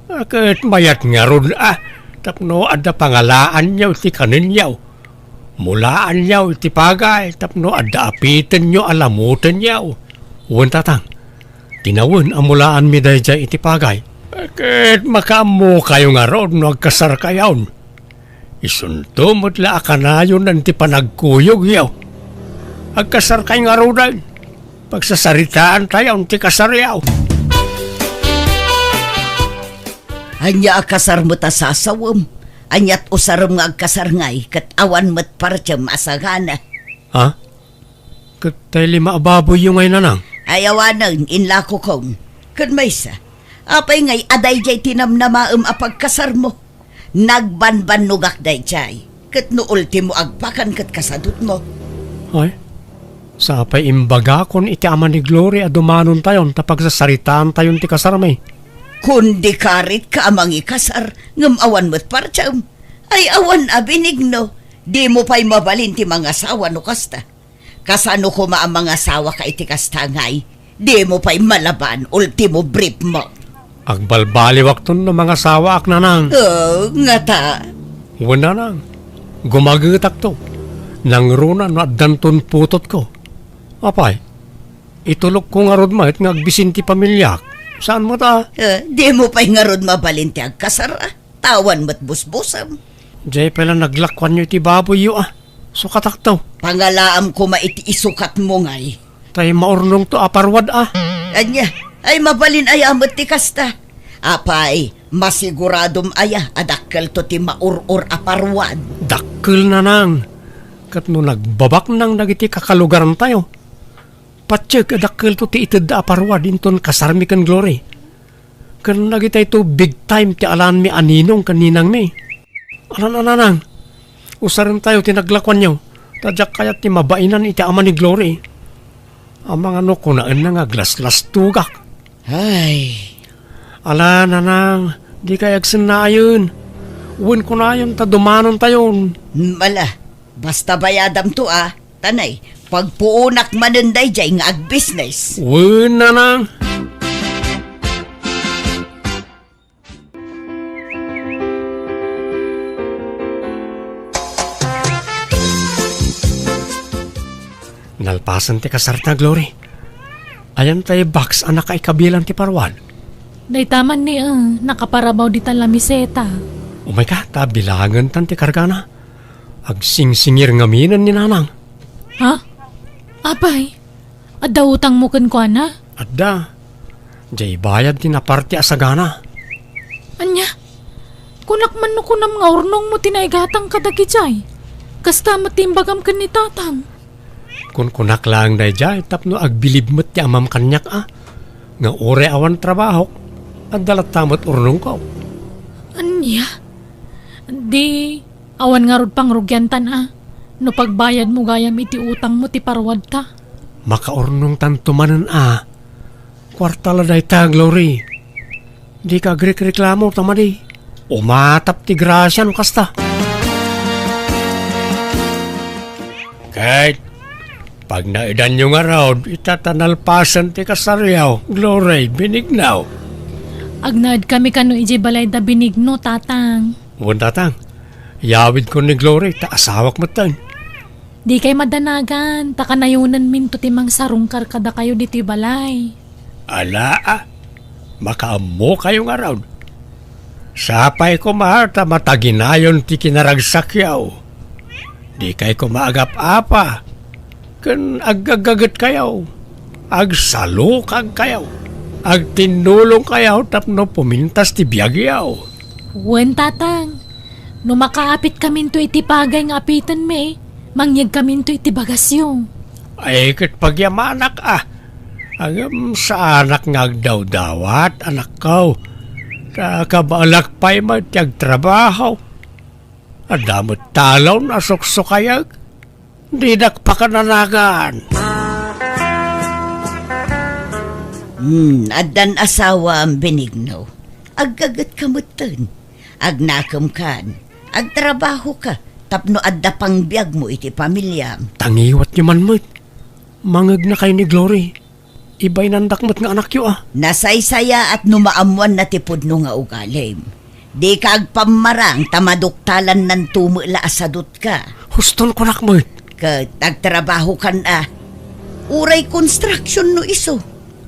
A, ket mayat ngarud a, tapno adda pangalaanyo iti kanenyo. Mulaanyo iti pagay tapno adda apitenyo a lamutenyo. Wen, Tatang, tinawen a mulaanmi daydiay iti pagay. Ket makaammokayo ngarud no agkasarkayon. Isunto met la a kanayonan ti panagkuyogyo. Agkasarkay ngaruden. Pagsasaritaantayon ti kasaryo. Ania a kasar met a sasawem? Aniat usarem nga agkasar ngay ket awan met partiem a sagana? Ha? Ket tay lima a baboyyo ngay, Nanang? Ay awanen, inlakokon. Ket maysa, apay ngay a daydiay ti namnamaem a pagkasarmo? Nagbanbannogak daydiay, ket no ultimo agpakan ket kasadutmo. Ay, sapay imbagakon iti ama ni Glory a dumanontayon ta pagsasaritaantayon ti kasarmi. Kundi karitka a mangikasar, ngem awan met partiem. Ay awan a Benigno, dimo pay mabalin ti mangasawa no kasta. Kasano koma a mangasawaka iti kasta ngay? Dimo pay malaban, ultimo briefmo. Agbalbaliwakton no mangasawaak, Nanang. Oh, ngata? Wen, Nanang. Gumagetakto. Nangruna no addanton putotko. Apay, itulokko ngarud met nga agbisin ti pamiliak. Saan met a? Eh, dimo pay ngarud mabalin ti agkasar a? Awan met busbusem. Diay pay la naglakuanyo iti baboyyo a. Sukatakto. Pangalaam koma iti isukatmo ngay. Tay maurnongto a parwad a. Ania? Ay mabalin aya met ti kasta? Apay, masiguradom aya a dakkelto ti maur-or a parwad? Dakkel, Nanang. Ket no nagbabaknang dagiti kakalugarantayo, patiek a dakkelto ti itedda a parwad inton kasarmi ken Glory. Ken dagitayto big time ti alaenmi a ninong ken ninangmi. Alan a, Nanang, usarentayo ti naglakuanyo, ta diak kayat ti mabainan iti ama ni Glory. Amangan no kunaenna nga aglaslastogak. Ay. Ala, Nanang, dikay agsennaayen. Wen kunayon ta dumanontayon. Mala, basta bayadamto a. Tanay, pagpuonak manen daydiay nga agbisnes. Wen, Nanang. Nalpasen ti kasarta, Glory. Ayan tay box a nakaikabilan ti parwad? Dayta man ni, eh, nakaparabaw dita lamiseta. Umay ka, ta bilangentan ti kargana. Agsingsingir ngamin ni Nanang. Ha? Apay, adda utangmo kenkuana? Adda. Diay bayad ti naparte a sagana. Ania? Kunak man no kunam nga urnongmo ti naigatang kadagijay. Kasta met ti imbagam ken ni Tatang. Kunkunak laeng daydiay tapno agbilib met ti amam kaniak a, nga uray awan trabahok, adda latta met urnongko. Ania? Di, awan ngarud pangrugiantan a, no pagbayadmo gayam iti utangmo ti parwadta. Makaurnongtanto manen a. Kuarta la dayta, Glory. Dika agrikreklamo ta madi. Umatap ti grasia no kasta. Ket pagnaedanyo ngarud, ita ta nalpasen ti kasaryo, Glory, Benigno. Agnaedkami kano idiay balay da Benigno, Tatang. Wen, Tatang. Yawidko ni Glory, ta asawak metten. Dikay madanagan, ta kanayonenminto ti mangsarungkar kadakayo ditoy balay. Ala, a. Makaammokayo ngarud. Sapay koma ta mataginayon ti kinaragsakyo. Dikay koma agap-apa ken aggaggagetkayo. Agsalukagkayo. Agtinnulongkayo tapno pumintas ti biagyo. Wen, Tatang. No makaapitkaminto iti pagay nga apitenmi, mangyegkaminto iti bagasyo. Ay, ket pagyamanak, a. Ngem saanak nga agdawdawat, anakko. Ta kabaelak pay met ti agtrabaho. Adda met talon a suksukayek. Dinak pakananagan. Hmm, addan asawam, Benigno. Aggagetka metten. Agnakemkan. Agtrabahoka tapno adda pangbiagmo iti pamiliam. Tangiwatyo man met. Mangegnakayo ni Glory. Ibainandak met nga anakyo, a. Nasaysayaat no maammoanna ti pudno nga ugalim. Dika agpammarang ta maduktalannanto met la a sadutka. Huston kunak met. Ket agtrabahokan, a. Uray construction no isu.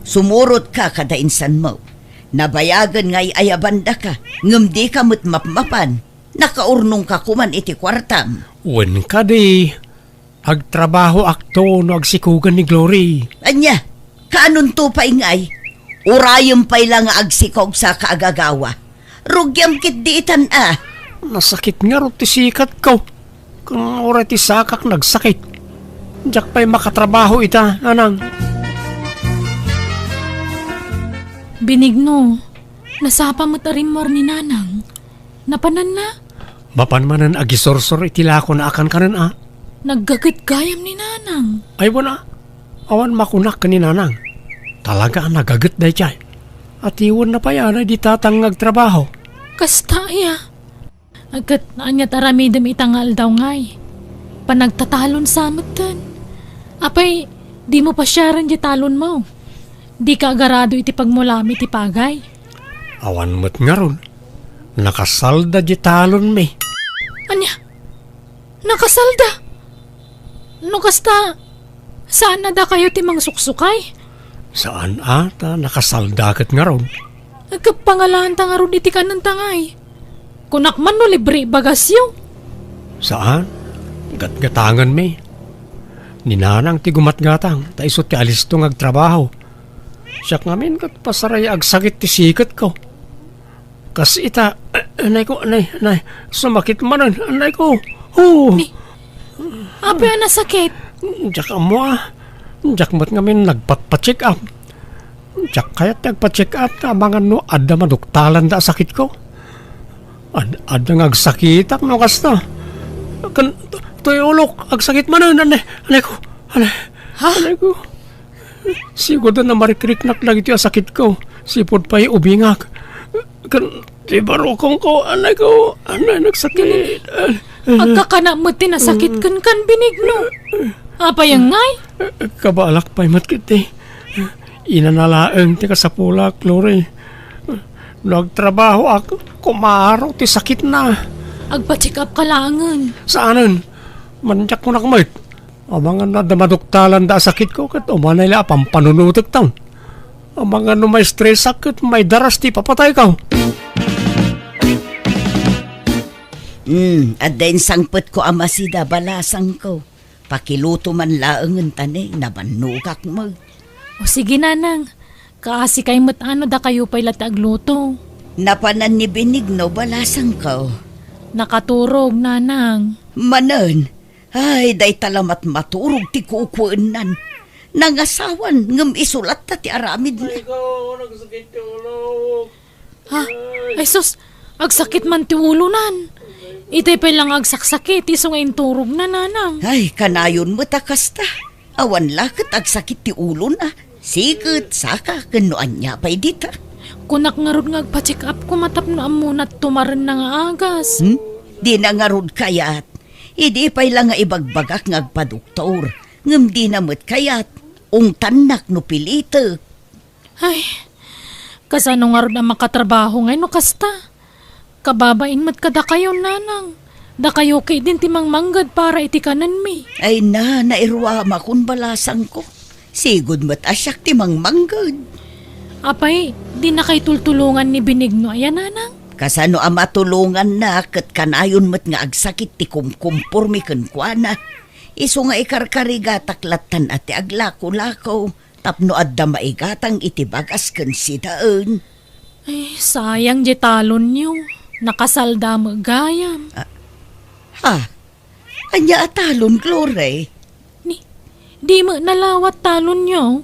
Sumurotka kada insanmo. Nabayagen nga ay-ayabandaka, ngem dika met mapmapan. Nakaurnongka koman iti kuartam. Wen kadi, agtrabahoakto no agsikogen ni Glory. Ania? Kaanonto pay ngay? Urayem pay la nga agsikog saka agagawa. Rugiam ketdi itan, a. Nasakit ngarud ti sikatko. Ken uray ti sakak nagsakit. Diak pay makatrabaho ita, nanang. Benigno, nasapa met a rimmuar ni nanang. Napananna? Mapan manen agisursor iti lakona a kankanen, a. Naggaget gayam ni nanang. Ay, wen, a. Awan makunak ken ni nanang. Talaga a nagaget daydiay. Atiwenna pay a daydi tatang nga agtrabaho. Kasta aya. Ket ania ti aramidem ita nga aldaw ngay? Panagtatalon sa metten. Apay, dimo pasiaren diay talonmo? Dika agarado iti pagmulam iti pagay? Awan met ngarud. Nakasalda diay talonmi. Ania? Nakasalda? No kasta, saan a dakayo ti mangsuksukay? Saan a, ta nakasalda ket ngarud. Agkappangalanta ngarud iti kanenta ngay. Kunak man no libre bagasyo. Saan? Gatgatangenmi. Ni nanang ti gumatgatang, ta isu ti alisto nga agtrabaho. Siak ngamin ket pasaraya agsakit ti siketko. Kas ita, anayko, anay, anay, sumakit manen, anayko. Oh. Ni, apay a nasakit? Diak ammo a. Diak met ngamin nagpatpa-check up. Diak kayat ti agpa-check up ta amangan no adda maduktalanda a sakitko. Ad-, adda nga agsakitak no kasta. Ken, toy ulok, agsakit manen, anay, anayko, anay, Ha? Anayko. Sigurdo a marikriknak dagitoy a sakitko. Sipud pay ubingak. Ken ti barukongko, anayko, anay nagsakit. Agkakana met ti nasakit kenka, Benigno. Apay ngay? Kabaelak pay met ketdi. Inana laeng ti kasapulak, Glory. No agtrabahoak, kumaro ti sakitna. Agpa-check up ka laengen. Saanen. Mandiak kunak met. Amangan no adda maduktalanda a sakitko ket umanay la a pampanunotekton. Amangan no maistresak ket maidaras ti ipapatayko. Hmm, adda insangpetko a masida, balasangko. Pakiluto man laengen ta ne, nabannogak met. O sige, nanang. Kaasikay met a no dakayo pay la ti agluto. Napanan ni Benigno, balasangko. Nakaturog, nanang. Manen, Ay, dayta la met maturog ti kukuennan. Nangasawan, ngem isu latta ti aramidna. Ay ko, nagsakit ti ulok. Ha? Ay sus, agsakit man ti ulonan. Itay pay la nga agsaksakit, isu nga inturogna, nanang. Ay, kanayon met a kasta. Awan la ket agsakit ti ulona. Siket, saka, ken no ania pay dita. Kunak ngarud nga agpa-check up koma tapno ammona ti tumarenna nga agas. Hmm? Dina ngarud kayat. Idi pay la nga ibagbagak nga agpadoktor, ngem dina met kayat, ungtannak no pilitek. Ay, Kasano ngarud a makatrabaho ngay no kasta? Kababain met kadakayo, nanang. Dakayo ketdin ti mangmangged para iti kanenmi. Ay na, nairuamakon balasangko. Sigud met a siak ti mangmangged. Apay, dinakay tultulongan ni Benigno aya, nanang? Kasano a matulonganna ket kanayon met nga agsakit ti kumkumpormi kenkuana? Isu nga ikarkarigatak lattan a ti aglako-lako tapno adda maigatang iti bagas ken sidaen. Ay, sayang diay talonyo. Nakasalda met gayam. Ah, ha? Ania a talon, Glory? Ni, di met nalawa ti talonyo.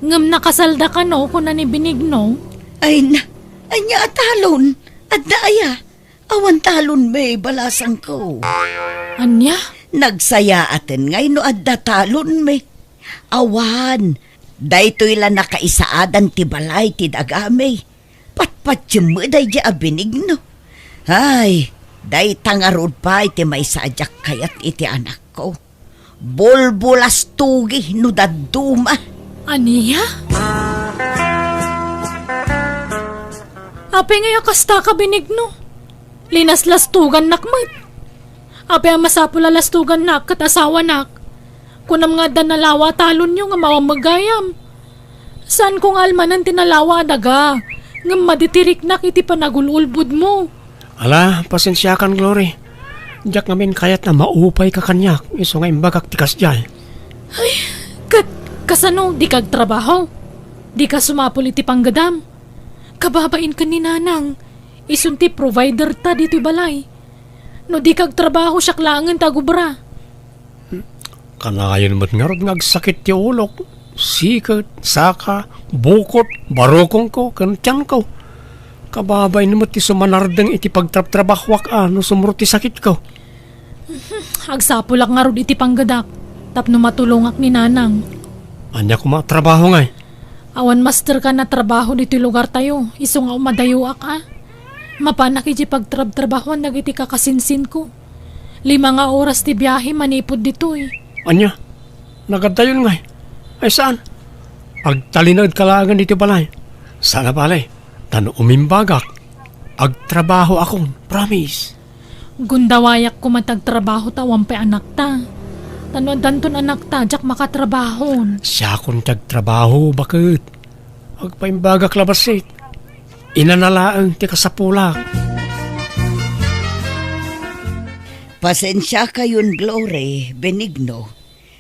Ngem nakasalda kano, kuna ni Benigno. Ay na, ania a talon? Adda aya? Awan talonmi, balasangko. Ania? Nagsayaaten ngay no adda talonmi. Awan, daytoy la nakaisaadan ti balay ti dagami. Patpatiem met daydi a Benigno. Ay, dayta ngarud pay ti maysa a diak kayat iti anakko. Bulbulastogi no dadduma. Ania? Apay ngay a kasta ka, Benigno? Linaslastogannak met. Apay a masapul a lastogannak ket asawanak? Kunam nga adda nalawa a talonyo ngem awan met gayam. Saanko nga almanen ti nalawa a daga, ngem maditiriknak iti panagul-ulbodmo. Ala, pasensiakan, Glory. Diak ngamin kayat a maupayka kaniak isu nga imbagak ti kasdiay. Ay, ket kasano, dika agtrabaho? Dika sumapul iti panggedam? Kababain ken ni Nanang, isun ti provider ta ditoy balay. No dika agtrabaho, siak laengen ti agubra. Kanayon met ngarud nga agsakit ti ulok, siket, saka, bukot, barukongko, ken tianko. Kababain met ti sumanardeng iti pagtrabtrabahoak a no sumro ti sakitko. Agsapulak ngarud iti panggedak tapno matulongak ni Nanang. Ania koma a trabaho ngay? Awan masterkan a trabaho ditoy lugartayo, isu nga umadayoak a. Mapanak idiay pagtrabtrabahoan dagiti kakasinsinko. Lima nga oras ti biahe manipud ditoy. Ania? Nagaddayon ngay? Ay saan? Agtalinaedka laengen ditoy balay. Saan a bale, ta no umimbagak, agtrabahoakon, promise. Gundawayak koma ti agtrabaho ta awan pay anakta. Ta no addanton anakta, diak makatrabahon. Siakon ti agtrabaho, baket. Agpaimbagak la bassit. Inana laeng ti kasapulak. Pasensiakayon, Glory, Benigno.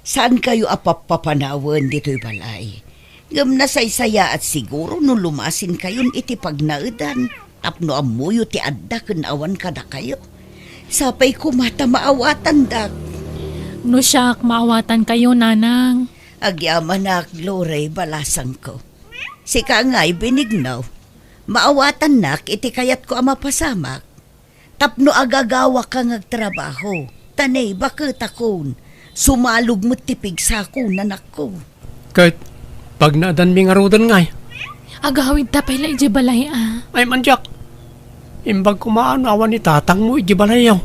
Saankayo a pappapanawen ditoy balay. Ngem nasaysayaat siguro no lumasinkayon iti pagnaedan tapno ammoyo ti adda ken awan kadakayo. Sapay koma ta maawatandak. No siak, maawatankayo, Nanang. Agyamanak, Glory, balasangko. Sika ngay, Benigno, maawatannak iti kayatko a mapasamak. Tapno agagawaka nga agtrabaho, ta ne, baketakon, sumalog met ti pigsako, nanakko. Ket pagnaedanmi ngaruden ngay? Agawid ta pay la idiay balay a. Ay, mandiak. Imbag koma no awan ni tatangmo idiay balayyo.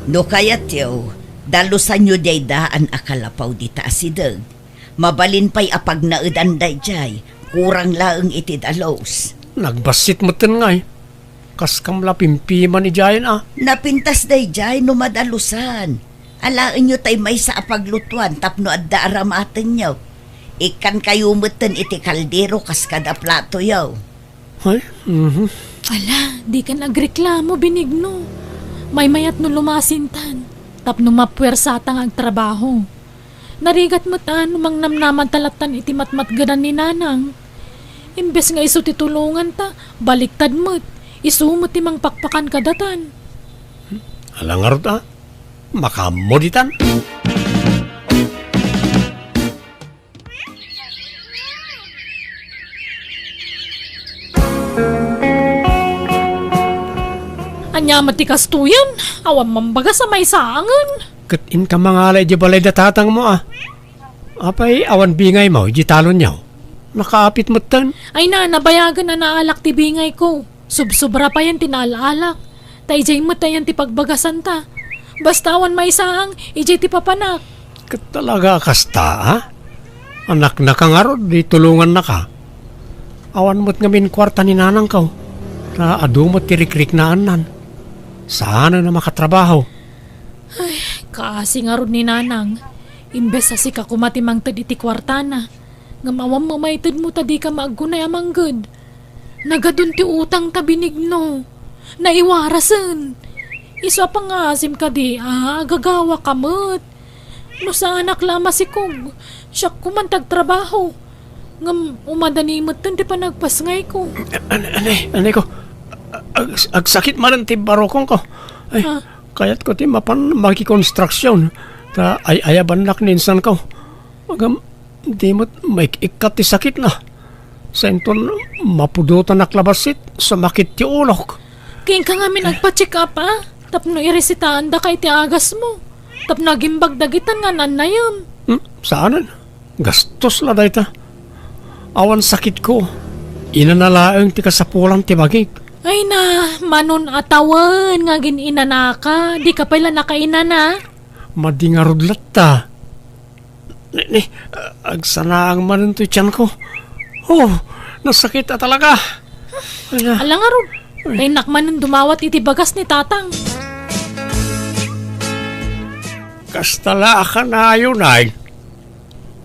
No kayatyo, dalusanyo diay daan a kalapaw dita asideg. Mabalin pay a pagnaedan daydiay, kurang laeng iti dalus. Nagbassit metten ngay. Kaskam la pimpiman idiayen a. Napintas daydiay no madalusan. Alaenyo tay maysa a paglutuan tapno adda aramatenyo. Ikkankayo metten iti kaldero kas kada platoyo. Ay, mhm. Ala, dikan agreklamo, Benigno. Maymayat no lumasintan, tapno mapuersata nga agtrabaho. Narigat met a no mangnamnamanta lattan iti matmatgedan ni Nanang. Imbes nga isu ti tulonganta, baliktad met, isu met ti mangpakpakan kadatan. Ala ngarud a, makaammo ditan. Ania met ti kastoyen? Awan mambagas a maisaangen. Ket inka mangala idiay balay da tatangmo a. Apay, awan bingaymo idiay talonyo? Nakaapit metten. Ay na, nabayagen a naalak ti bingayko. Subsobra payen ti naalaalak. Ta idiay met ayan ti pagbagasanta. Basta awan maisaang, idiay ti papanak. Ket talaga a kasta, a? Anaknaka ngarud, di tulongannaka. Awan met ngamin kuarta ni nanangko, ta adu met ti rikriknaannan. Saanen a makatrabaho. Ay, kaasi ngarud ni nanang. Imbes a sika koma ti mangted iti kuartana, ngem awan mamaytedmo ta dika maaggunay a mangged. Nagadun ti utang ta Benigno. Naiwarasen. Isu a pangngaasim kadi a agagawaka met. No saanak la a masikog, siak koman ti agtrabaho. Ngem umadani metten ti panagpasngayko. An-, anay, anay ko. Ag-, agsakit manen ti barukongko. Ay, Ah. kayatko ti mapan makikonstruksyon. Ta ay-ayabannak ni insanko. Ngem, di met maik-ikkat ti sakitna. Sainton mapudotanak la bassit, sumakit ti ulok. Kenka ngamin agpa-check up, a? Tapno iresitaandaka iti agasmo. Tapno agimbag dagitan nga annayem. Hmm, saanen. Gastos la dayta. Awan sakitko. Inana laeng ti kasapulan ti bagik. Ay na, manon a tawen nga agin-inanaka, dika pay la nakainana. Madi ngarud latta. Ni, ni, ah, agsanaang manen toy tianko. Oh, nasakit a talaga. Ala. Ala ngarud, Ay. Tainnak manen dumawat iti bagas ni Tatang. Kasta la a kanayon ay.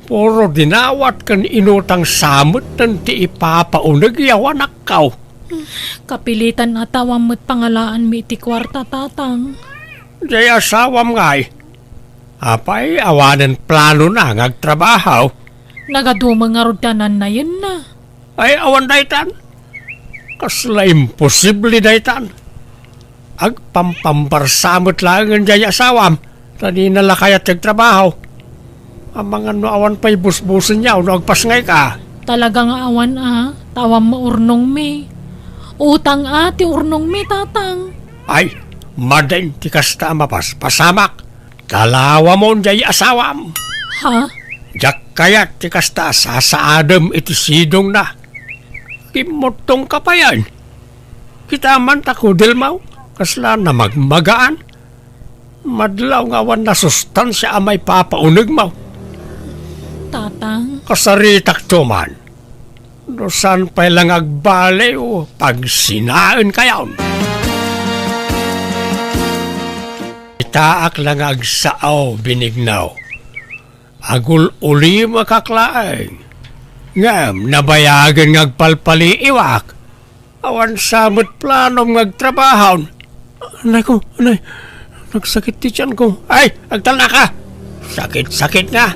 Puro dinawat ken inutang sa metten ti ipapauneg ya anakko. Kapilitan a tawan met pangalaanmi iti kuarta, Tatang. Jay asawam ngay. Apay, awanen planona nga agtrabaho? Nagaduman ngarud ti anannayenna. Ay, awan daytan. Kasla imposible daytan. Agpampambarsa met laengen jay asawam, ta dina la kayat ti agtrabaho. Amangan no awan pay busbusenyo no agpasngayka. Talaga nga awan a, ta awan maurnongmi. Utang a ti urnongmi, Tatang. Ay, madin ti kasta a mapaspasamak. Talawamon jay asawam. Ha? Diak kayat ti kasta a sasaadem iti sidongna. Kimmuttongka payen. Kita man ta kudelmo, kasla namagmagaan. Madlaw nga awan nasustansia a maipapaunegmo. Tatang. Kasaritakto man. No saan pay la nga agbaliw, pagsinaenkayon. Itaak la nga agsao, Benigno. Agul-ulimakak laeng. Ngem nabayagen nga agpalpaliiwak. Awan sa met planom nga agtrabaho. Anay ko, anay. Nagsakit ti tiyan ko. Ay, agtalnaka. Sakit-sakit nga.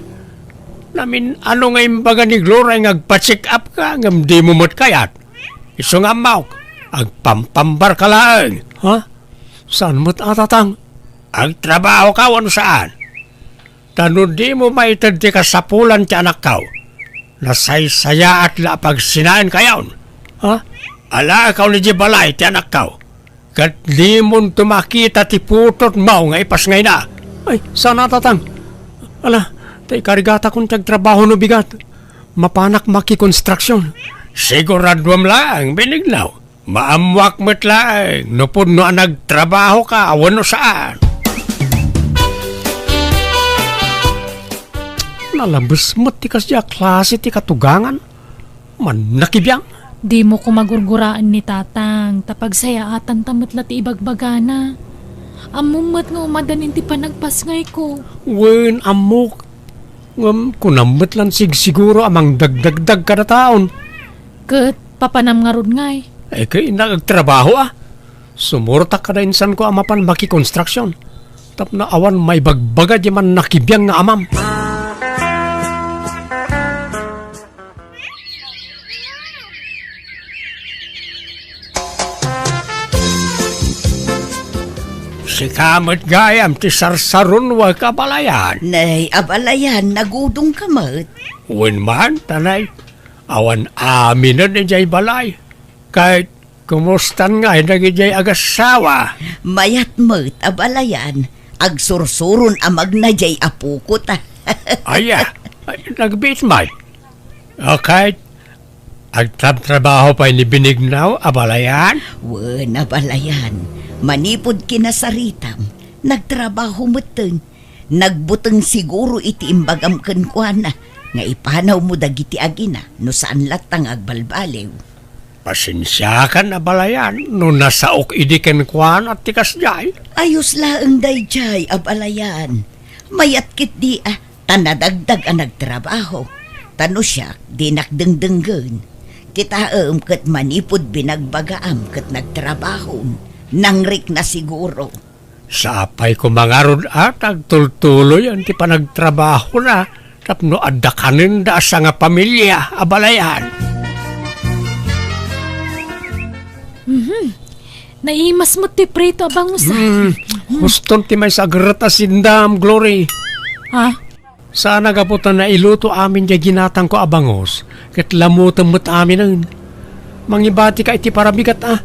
Namin-ano nga imbaga ni Gloria nga agpa-check up ka, ngem dimo met kayat. Isu nga ammok, agpampambar ka laeng. Ha? Saan met a, Tatang? Agtrabaho ka wenno saan? Ta no dimo maited ti kasapulan ti anakko, nasaysayaat la a pagsinaenkayon. Ha? Alaakaw idiay balay ti anakko, ket dimonto makita ti putotmo nga ipasngayna. Ay, saan a, Tatang. Ala, ta ikarigatakon ti agtrabaho no bigat. Mapanak makikonstruksyon. Siguraduam laeng, Benigno. Maammoak met laeng no pudno a nagtrabahoka wenno saan. Nalabes met ti kasdiay a klase ti katugangan. Mannakibiang. Dimo koma gurguraen ni Tatang, ta pagsayaatanta met la ti ibagbagana. Ammom met nga umadanin ti panagpasngayko. Wen, ammok. Ngem kunam met lan sigsiguro a mangdagdagdag kadataon. Ket papanam ngarud ngay? Ay, ket innak agtrabaho a. Sumurtak kada insanko a mapan makikonstruksyon. Tapno awan maibagbaga diay mannakibiang nga amam. Sika met gayam ti sarsarunoek, abalayan. Nay, abalayan, nagudongka met. Wen man, ta nay, awan aminen idiay balay. Ket kumustan ngay dagidiay agassawa? Mayat met, abalayan. Agsursuron a magna diay apoko ta. Aya, ay, nagbiit man. Okay. Agtrabtrabaho pay ni Benigno, abalayan? Wen, abalayan. Manipud kinasaritam, nagtrabaho metten. Nagbuteng siguro iti imbagam kenkuana. nga ipanawmo dagiti agina no saan latta nga agbalbaliw. Pasensiakan, abalayan, no nasaok idi kenkuana ti kasdiay. Ayos laeng daydiay, abalayan. Mayat ketdi a, ta nadagdag a nagtrabaho. Ta no siak, dinak dengdenggen. Kitaem ket manipud binagbagaam ket nagtrabahom, nangrikna siguro. Sapay koma ngarud a ta agtultuloyen ti panagtrabahona tapno adda kanenda a sangapamilia, abalayan. Mhm. Naimas met ti prito a bangus, ah. Hmm, huston ti maysa a geret a sindam, Glory. Ha? Saan a gapu ta nailuto amin diay ginatangko a bangus, ket lamutem met aminen. Mangibatika iti parabigat a.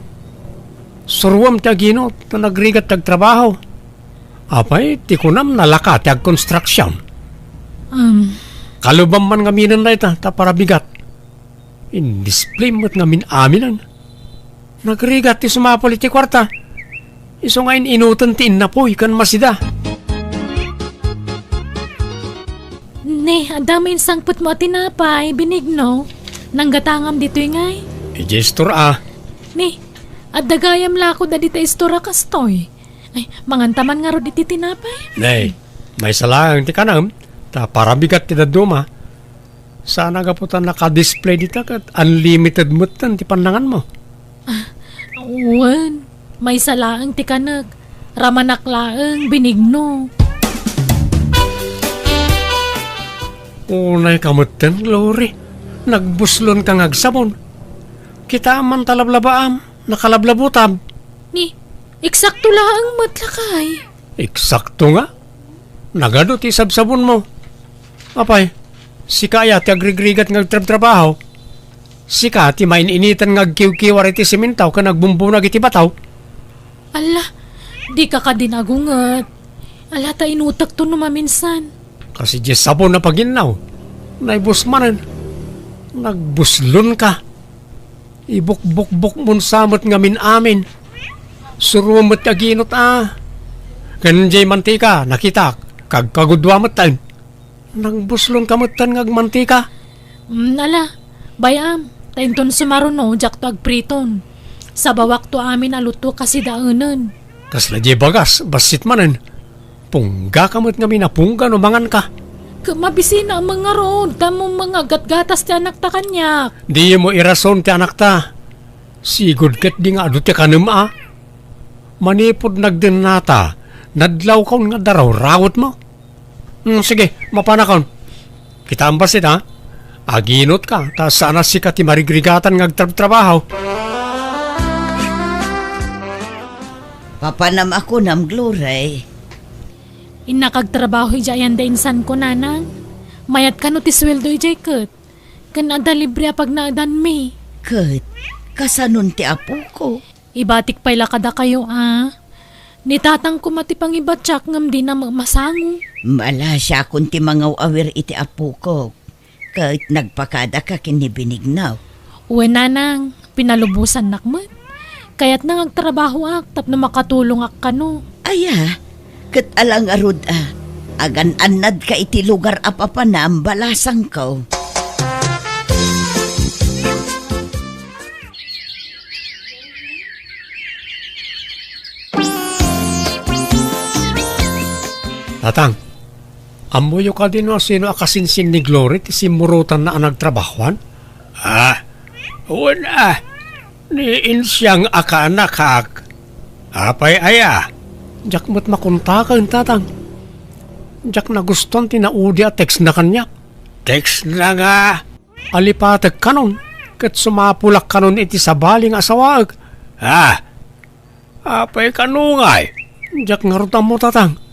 Suroam ti aginot ta nagrigat ti agtrabaho. Apay, ti kunam nalaka ti agkonstruksion. Um. Kalubam man ngaminen dayta ta parabigat. Indisplay met ngamin aminen. Nagrigat ti sumapul iti kuarta. Isu nga in-inoten ti innapuy ken masida. Ne, adda main sangpetmo a tinapay, Benigno. Nanggatangam ditoy ngay. Idiay istor a. Ne, adda gayam lakud a dita istor a kastoy. Ay, manganta man ngarud iti tinapay. Ne, maysa laeng ti kanam, ta parabigat ti dadduma. Saan a gapu ta naka-display dita ket unlimited metten ti pannanganmo. Ah, wen, maysa laeng ti kanek. Ramanak laeng, Benigno. Unay ka metten, Glory. Nagbuslon ka nga agsabon. Kitaem man ta lablabaam, nakalablabutam. Ni, eksakto laeng met lakay. Eksakto nga. Nagadu ti sabsabonmo. Apay, sika aya ti agrigrigat nga agtrabtrabaho? Sika ti main-initan nga agkiwkiwar iti simentaw ken agbumbunag iti bataw? Alla, dika kadi nagunget. Alla, ta inutekto no maminsan. Kas idiay sabon a paginnaw, naibus manen. Nagbuslon ka. Ibukbukbukmon sa met ngamin-amin. Suroem met ti aginot a. Ken diay mantika, nakitak, kagkagudua metten. Nagbuslon ka metten nga agmantika. Mm, ala, bay-am, ta inton sumaruno, diakto agpriton. Sabawakto amin a luto kas idaenen. Kasla diay bagas, bassit manen. Pungga ka met ngamin a pungga no mangan ka. Ket mabisina a mangarud, ta mo mangagatgatas ti anakta kaniak. Dimo irason ti anakta. Sigud ket di nga adu ti kanem a. Manipud nagdennata, nadlawkon nga darawrawetmo. Hmm, sige, mapanakon. Kitaem bassit, ha? Aginot ka, ta saan a sika ti marigrigatan nga agtrabtrabaho. Papanam a kunam, Glory. Innak agtrabaho idiay ayan da insanko, nanang. Mayat kano ti sueldo idiay ket. Ken adda libre a pagnaedanmi. Ket, kasanon ti apoko? Ibatik pay la kadakayo a. Ni tatang koma ti pangibatiak ngem dina met masango. Malasiakon ti mangaw-awir iti apokok. Ket nagpakadaka ken ni Benigno. Wen, nanang, pinalubosannak met. Kayatna nga agtrabahoak tapno makatulongak kano. Aya, ket ala ngarud a, agan-annadka iti lugar a papanam, balasangko. Tatang, ammoyo kadi no asino a kasinsin ni Glory ti simmurotanna a nagtrabahoan? Ah, wen a, ni insiang a kaanakak. Apay aya? Diak met makontaken, Tatang. Diak nagustuan ti naudi a textna kaniak. Textna nga? Alipatek kanon, ket sumapulak kanon iti sabali nga asawaek. Ah, apay kano ngay? Diak ngarud ammo, Tatang.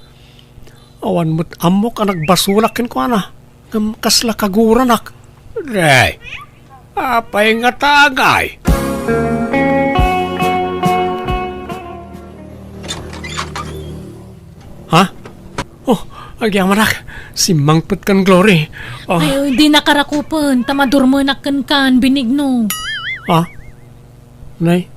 Awan met ammok a nagbasolak kenkuana, ngem kasla kaguranak. Nay, apay ngata ngay? Ha? Oh, agyamanak. Simmangpet kan Glory. Oh. Ay, di nakarakupen, ta madurmenak kenkan, Benigno. Ha? Nay,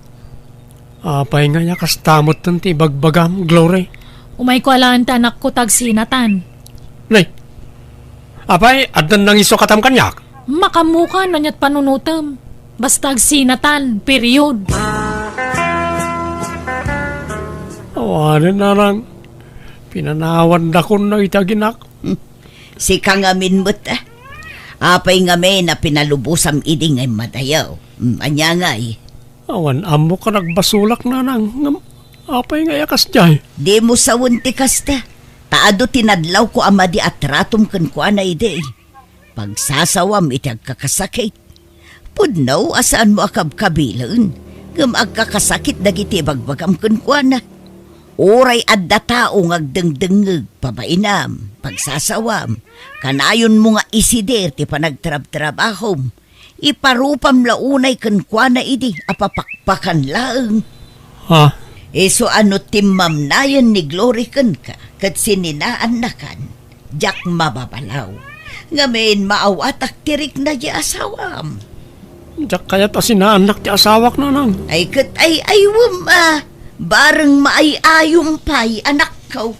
apay nga aya kasta metten ti ibagbagam, Glory? Umayko alaen ti anakko ta agsinatan. Nay, Apay, addan nangisu katam kaniak? Makamuka no aniat panunotem. Basta agsinatan, period. Awanen, nanang. Pinanawandakon na iti aginak. Sika ngamin met, ah. Apay ngamin a pinalubosam idi nga immadayo? Hmm, ania ngay? Awan ammok a nagbasolak, nanang. Ngem apay ngay a kasdiay? Dimo sawen ti kasta. Ta adu ti nadlawko a madi a tratom kenkuana idi. Pagsasawam iti agkakasakit. Pudno a saanmo a kabkabilen, ngem agkakasakit dagiti ibagbagam kenkuana. Uray adda tao nga agdengdengngeg, pabainam, pagsasawam, kanayonmo nga isider ti panagtrabtrabahom. Iparupam la unay kenkuana idi a papakpakan laeng. Ha? Isu a no timmamnayen ni Glory kenka ket sininaannakan, diak mababalaw. Ngamin, maawatak ti rikna ti asawam. Diak kayat a sinaannak ti asawak, nanang. Ay ket ay-aywem a, bareng maay-ayom pay, anakko.